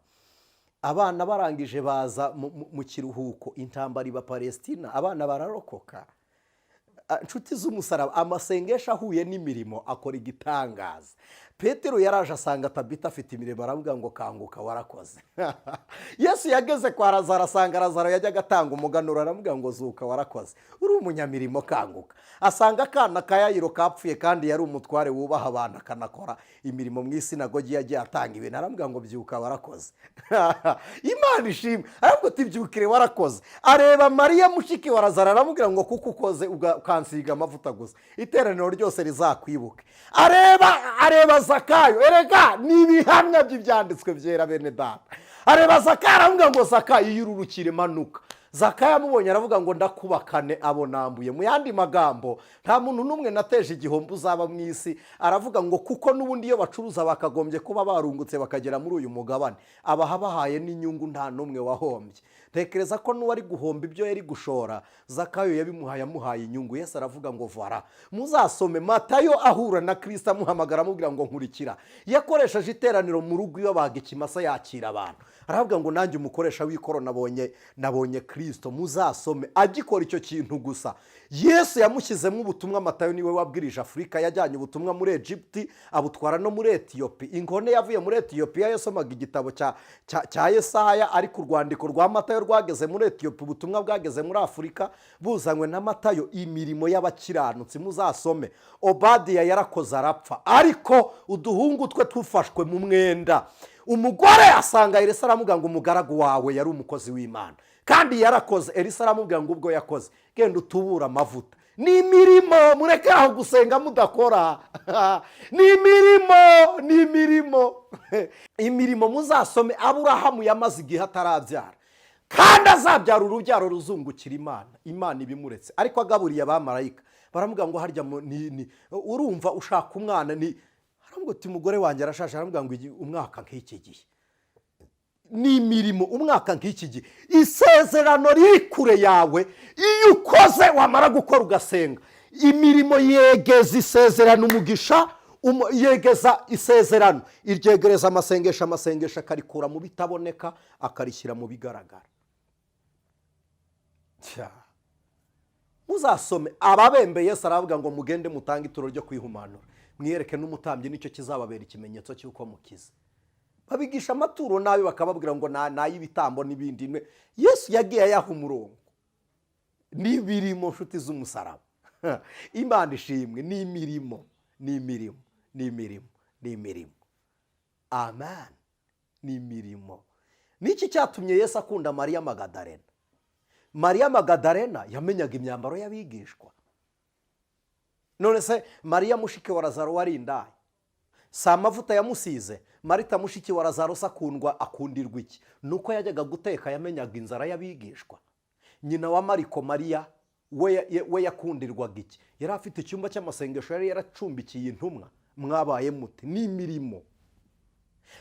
Abana barangije baza mu kiruhuko, intambara iba Palesitina, abana bararokoka. Inshuti z'umusaraba, amasengesho ahuye n'imirimo akora igitangaza. Petero yaraje asanga Tabita afite imirimo, aravuga ngo: "Kanguka, warakoze." Yesu yageze kwa Razaro, asanga Razaro yajyaga atanga umuganuro, aravuga ngo: "Zuka, warakoze, uri umunyamirimo, kanguka." Asanga akana ka Yayiro kapfuye, kandi yari umutware wubaha abantu, akanakora imirimo mu isinagogi, yagiye atanga ibintu, aravuga ngo: "Byuka, warakoze." Imana ishimwe. Aravuga ati: "Byukire, warakoze." Areba Mariya mushiki wa Razaro, aramubwira ngo: "Kuko ukoze ukansiga amavuta gusa, iteraniro ryose rizakwibuke." Areba Zakayo. Erega ni ibihamya by'ibyanditswe byera, bene data. Areba Zakayo, aramubwira ngo: "Zakayo, iyo ururukire, manuka." Zakayo amubonye aravuga ngo: "Ndakubakane abo nambuye." Mu yandi magambo, nta muntu n'umwe nateje igihombo uzaba mu isi. Aravuga ngo kuko n'ubundi iyo bacuruza bakagombye kuba barungutse bakagera muri uyu mugabane, abaha bahaye n'inyungu, nta n'umwe wahombye. Tekereza ko n'uwari guhomba ibyo yari gushora, Zakayo yabimuhaye, amuhaye inyungu. Yesu aravuga ngo: "Vara." Muzasome Matayo ahura na Kirisita, amuhamagara, amubwira ngo: "Nkurikira." Yakoresheje iteraniro mu rugo iyo baga ikimasa, yakira abantu, aravuga ngo: "Nanjye umukoresha w'ikoro nabonye Kirisito." Muzasome agikora icyo kintu gusa, Yesu yamushyizemo ubutumwa. Matayo niwe wabwirije Afurika, yajyanye ubutumwa muri Egiputi, abutwara no muri Etiyopi. Inkone yavuye muri Etiyopiya yasomaga igitabo cya Yesaya, ariko urwandiko rwa Matayo rwageze muri Etiyopi. Ubutumwa bwageze muri Afurika buzanywe na Matayo. Imirimo y'abakiranutsi, muzasome Obadiya yarakoze arapfa, ariko uduhungu twe tufashwe mu mwenda. Umugore asanga Elisa, aramubwira ngo: "Umugaragu wawe yari umukozi w'Imana kandi yarakoze." Elisa aramubwira ngo: "Ubwo yakoze, genda utubure amavuta." Ni imirimo. Mureke aho gusenga mudakora. Ni imirimo, ni imirimo, imirimo. Muzasome Aburahamu yamaze igihe atarabyara, kandi azabyara urubyaro ruzungukira Imana. Imana ibimuretse, ariko agaburiye abamarayika. Baramubwira ngo: "Harya ni urumva ushaka umwana?" Ni aramubwira ati: "Umugore wanjye arashaje." Aramubwira ngo: "Umwaka nk'iki gihe." Ni imirimo. Umwaka nk'iki gihe, isezerano riri kure yawe, iyo ukoze, wamara gukora ugasenga, imirimo yegeza isezerano umugisha, yegeza isezerano, iryegereza amasengesho, amasengesho akarikura mu bitaboneka akarishyira mu bigaragara. Tya. Muzasome ababembe, Yesu aravuga ngo: "Mugende mutange ituro ryo kwihumanura, mwiyereke n'umutambyi, nicyo kizababera ikimenyetso cy'uko mukize." Babigisha amaturo nabi, bakababwira ngo ni ay'ibitambo n'ibindi. Yesu yagiye ayaha umurongo. N'imirimo, nshuti z'umusaraba, Imana ishimwe. Ni imirimo, ni imirimo, ni imirimo, ni imirimo. Amen, ni imirimo. Niki cyatumye Yesu akunda Mariya Magadarena? Mariya Magadarena yamenyaga imyambaro y'abigishwa. None se Mariya mushiki wa Lazaro wari indaya, si amavuta yamusize? Marita mushiki wa Lazaro se akundwa, akundirwa iki? Ni uko yajyaga guteka, yamenyaga inzara y'abigishwa. Nyina wa Mariko, Mariya, we yakundirwaga iki? Yari afite icyumba cy'amasengesho, yari yaracumbikiye intumwa. Mwabaye mute? Ni imirimo.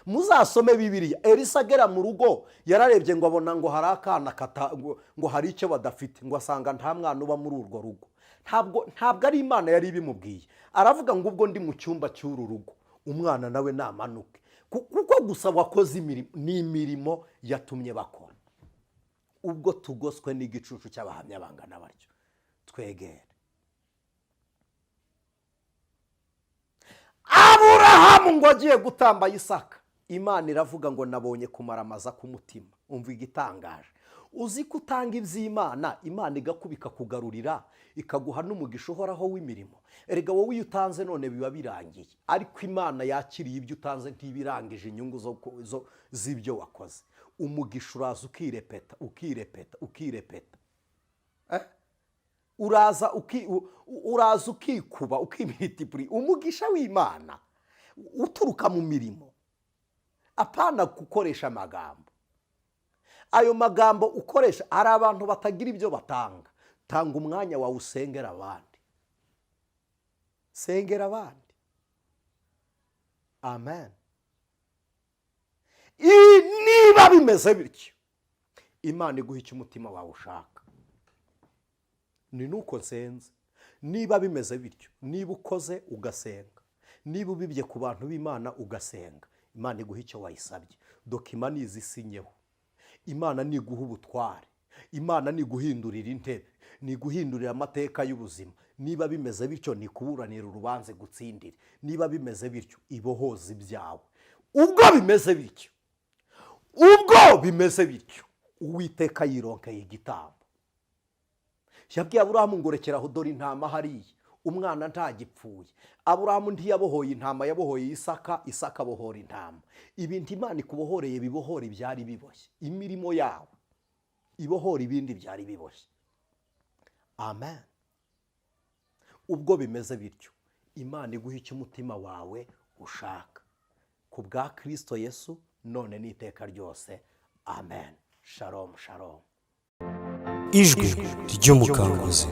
Muzasome Bibiliya. Elisa agera mu rugo, yararebye ngo abona ngo hari akana kata, ngo hari icyo badafite, ngo asanga nta mwana uba muri urwo rugo. Ntabwo ari Imana yari ibimubwiye. Aravuga ngo: "Ubwo ndi mu cyumba cy'uru rugo, umwana nawe namanuke." Kuko gusa wakoze imirimo, ni imirimo yatumye bakora. Ubwo tugoswe n'igicucu cy'abahamya bangana batyo, twegere Aburahamu ngo agiye gutamba Isaka, Imana iravuga ngo: "Nabonye kumaramaza k'umutima." Umva igitangaje: uzi ko utanga iby'Imana, Imana igakubika kugarurira, ikaguha n'umugisha uhoraho w'imirimo. Erega wowe iyo utanze none biba birangiye, ariko Imana yakiriye ibyo utanze ntibirangije inyungu z'ibyo wakoze. Umugisha uraza ukirepeta, ukirepeta, ukirepeta. Uraza ukikuba, ukimiritipuri. Umugisha w'Imana uturuka mu mirimo, apana gukoresha amagambo. Ayo magambo ukoresha, hari abantu batagira ibyo batanga. Tanga umwanya wawe usengera abandi, sengera abandi. Amen. Niba bimeze bityo, Imana iguha icyo umutima wawe ushaka. Ni nuko nsenze. Niba bimeze bityo, niba ukoze ugasenga, niba ubibye ku bantu b'Imana ugasenga, Imana iguha icyo wayisabye. Document nizisinyeho, Imana niguha ubutware, Imana niguhindurira intebe, niguhindurira amateka y'ubuzima. Niba bimeze bityo, nikuburanira urubanza gutsindire. Niba bimeze bityo, ibohoza ibyawe. Ubwo bimeze bityo, ubwo bimeze bityo, Uwiteka yironkeye igitambo. Yabwiye Aburahamu ngo: "Rekeraho, dore intama hariya, umwana ntagipfuye." Aburahamu ntiyabohoye intama, yabohoye Isaka, Isaka abohora intama. Ibintu Imana ikubohoreye bibohora ibyari biboshye. Imirimo yawe ibohora ibindi byari biboshye. Amen. Ubwo bimeze bityo, Imana iguha icyo umutima wawe ushaka ku bwa Kirisito Yesu, none n'iteka ryose. Amen. Shalom, shalom. Ijwi ry'Umukanguzi.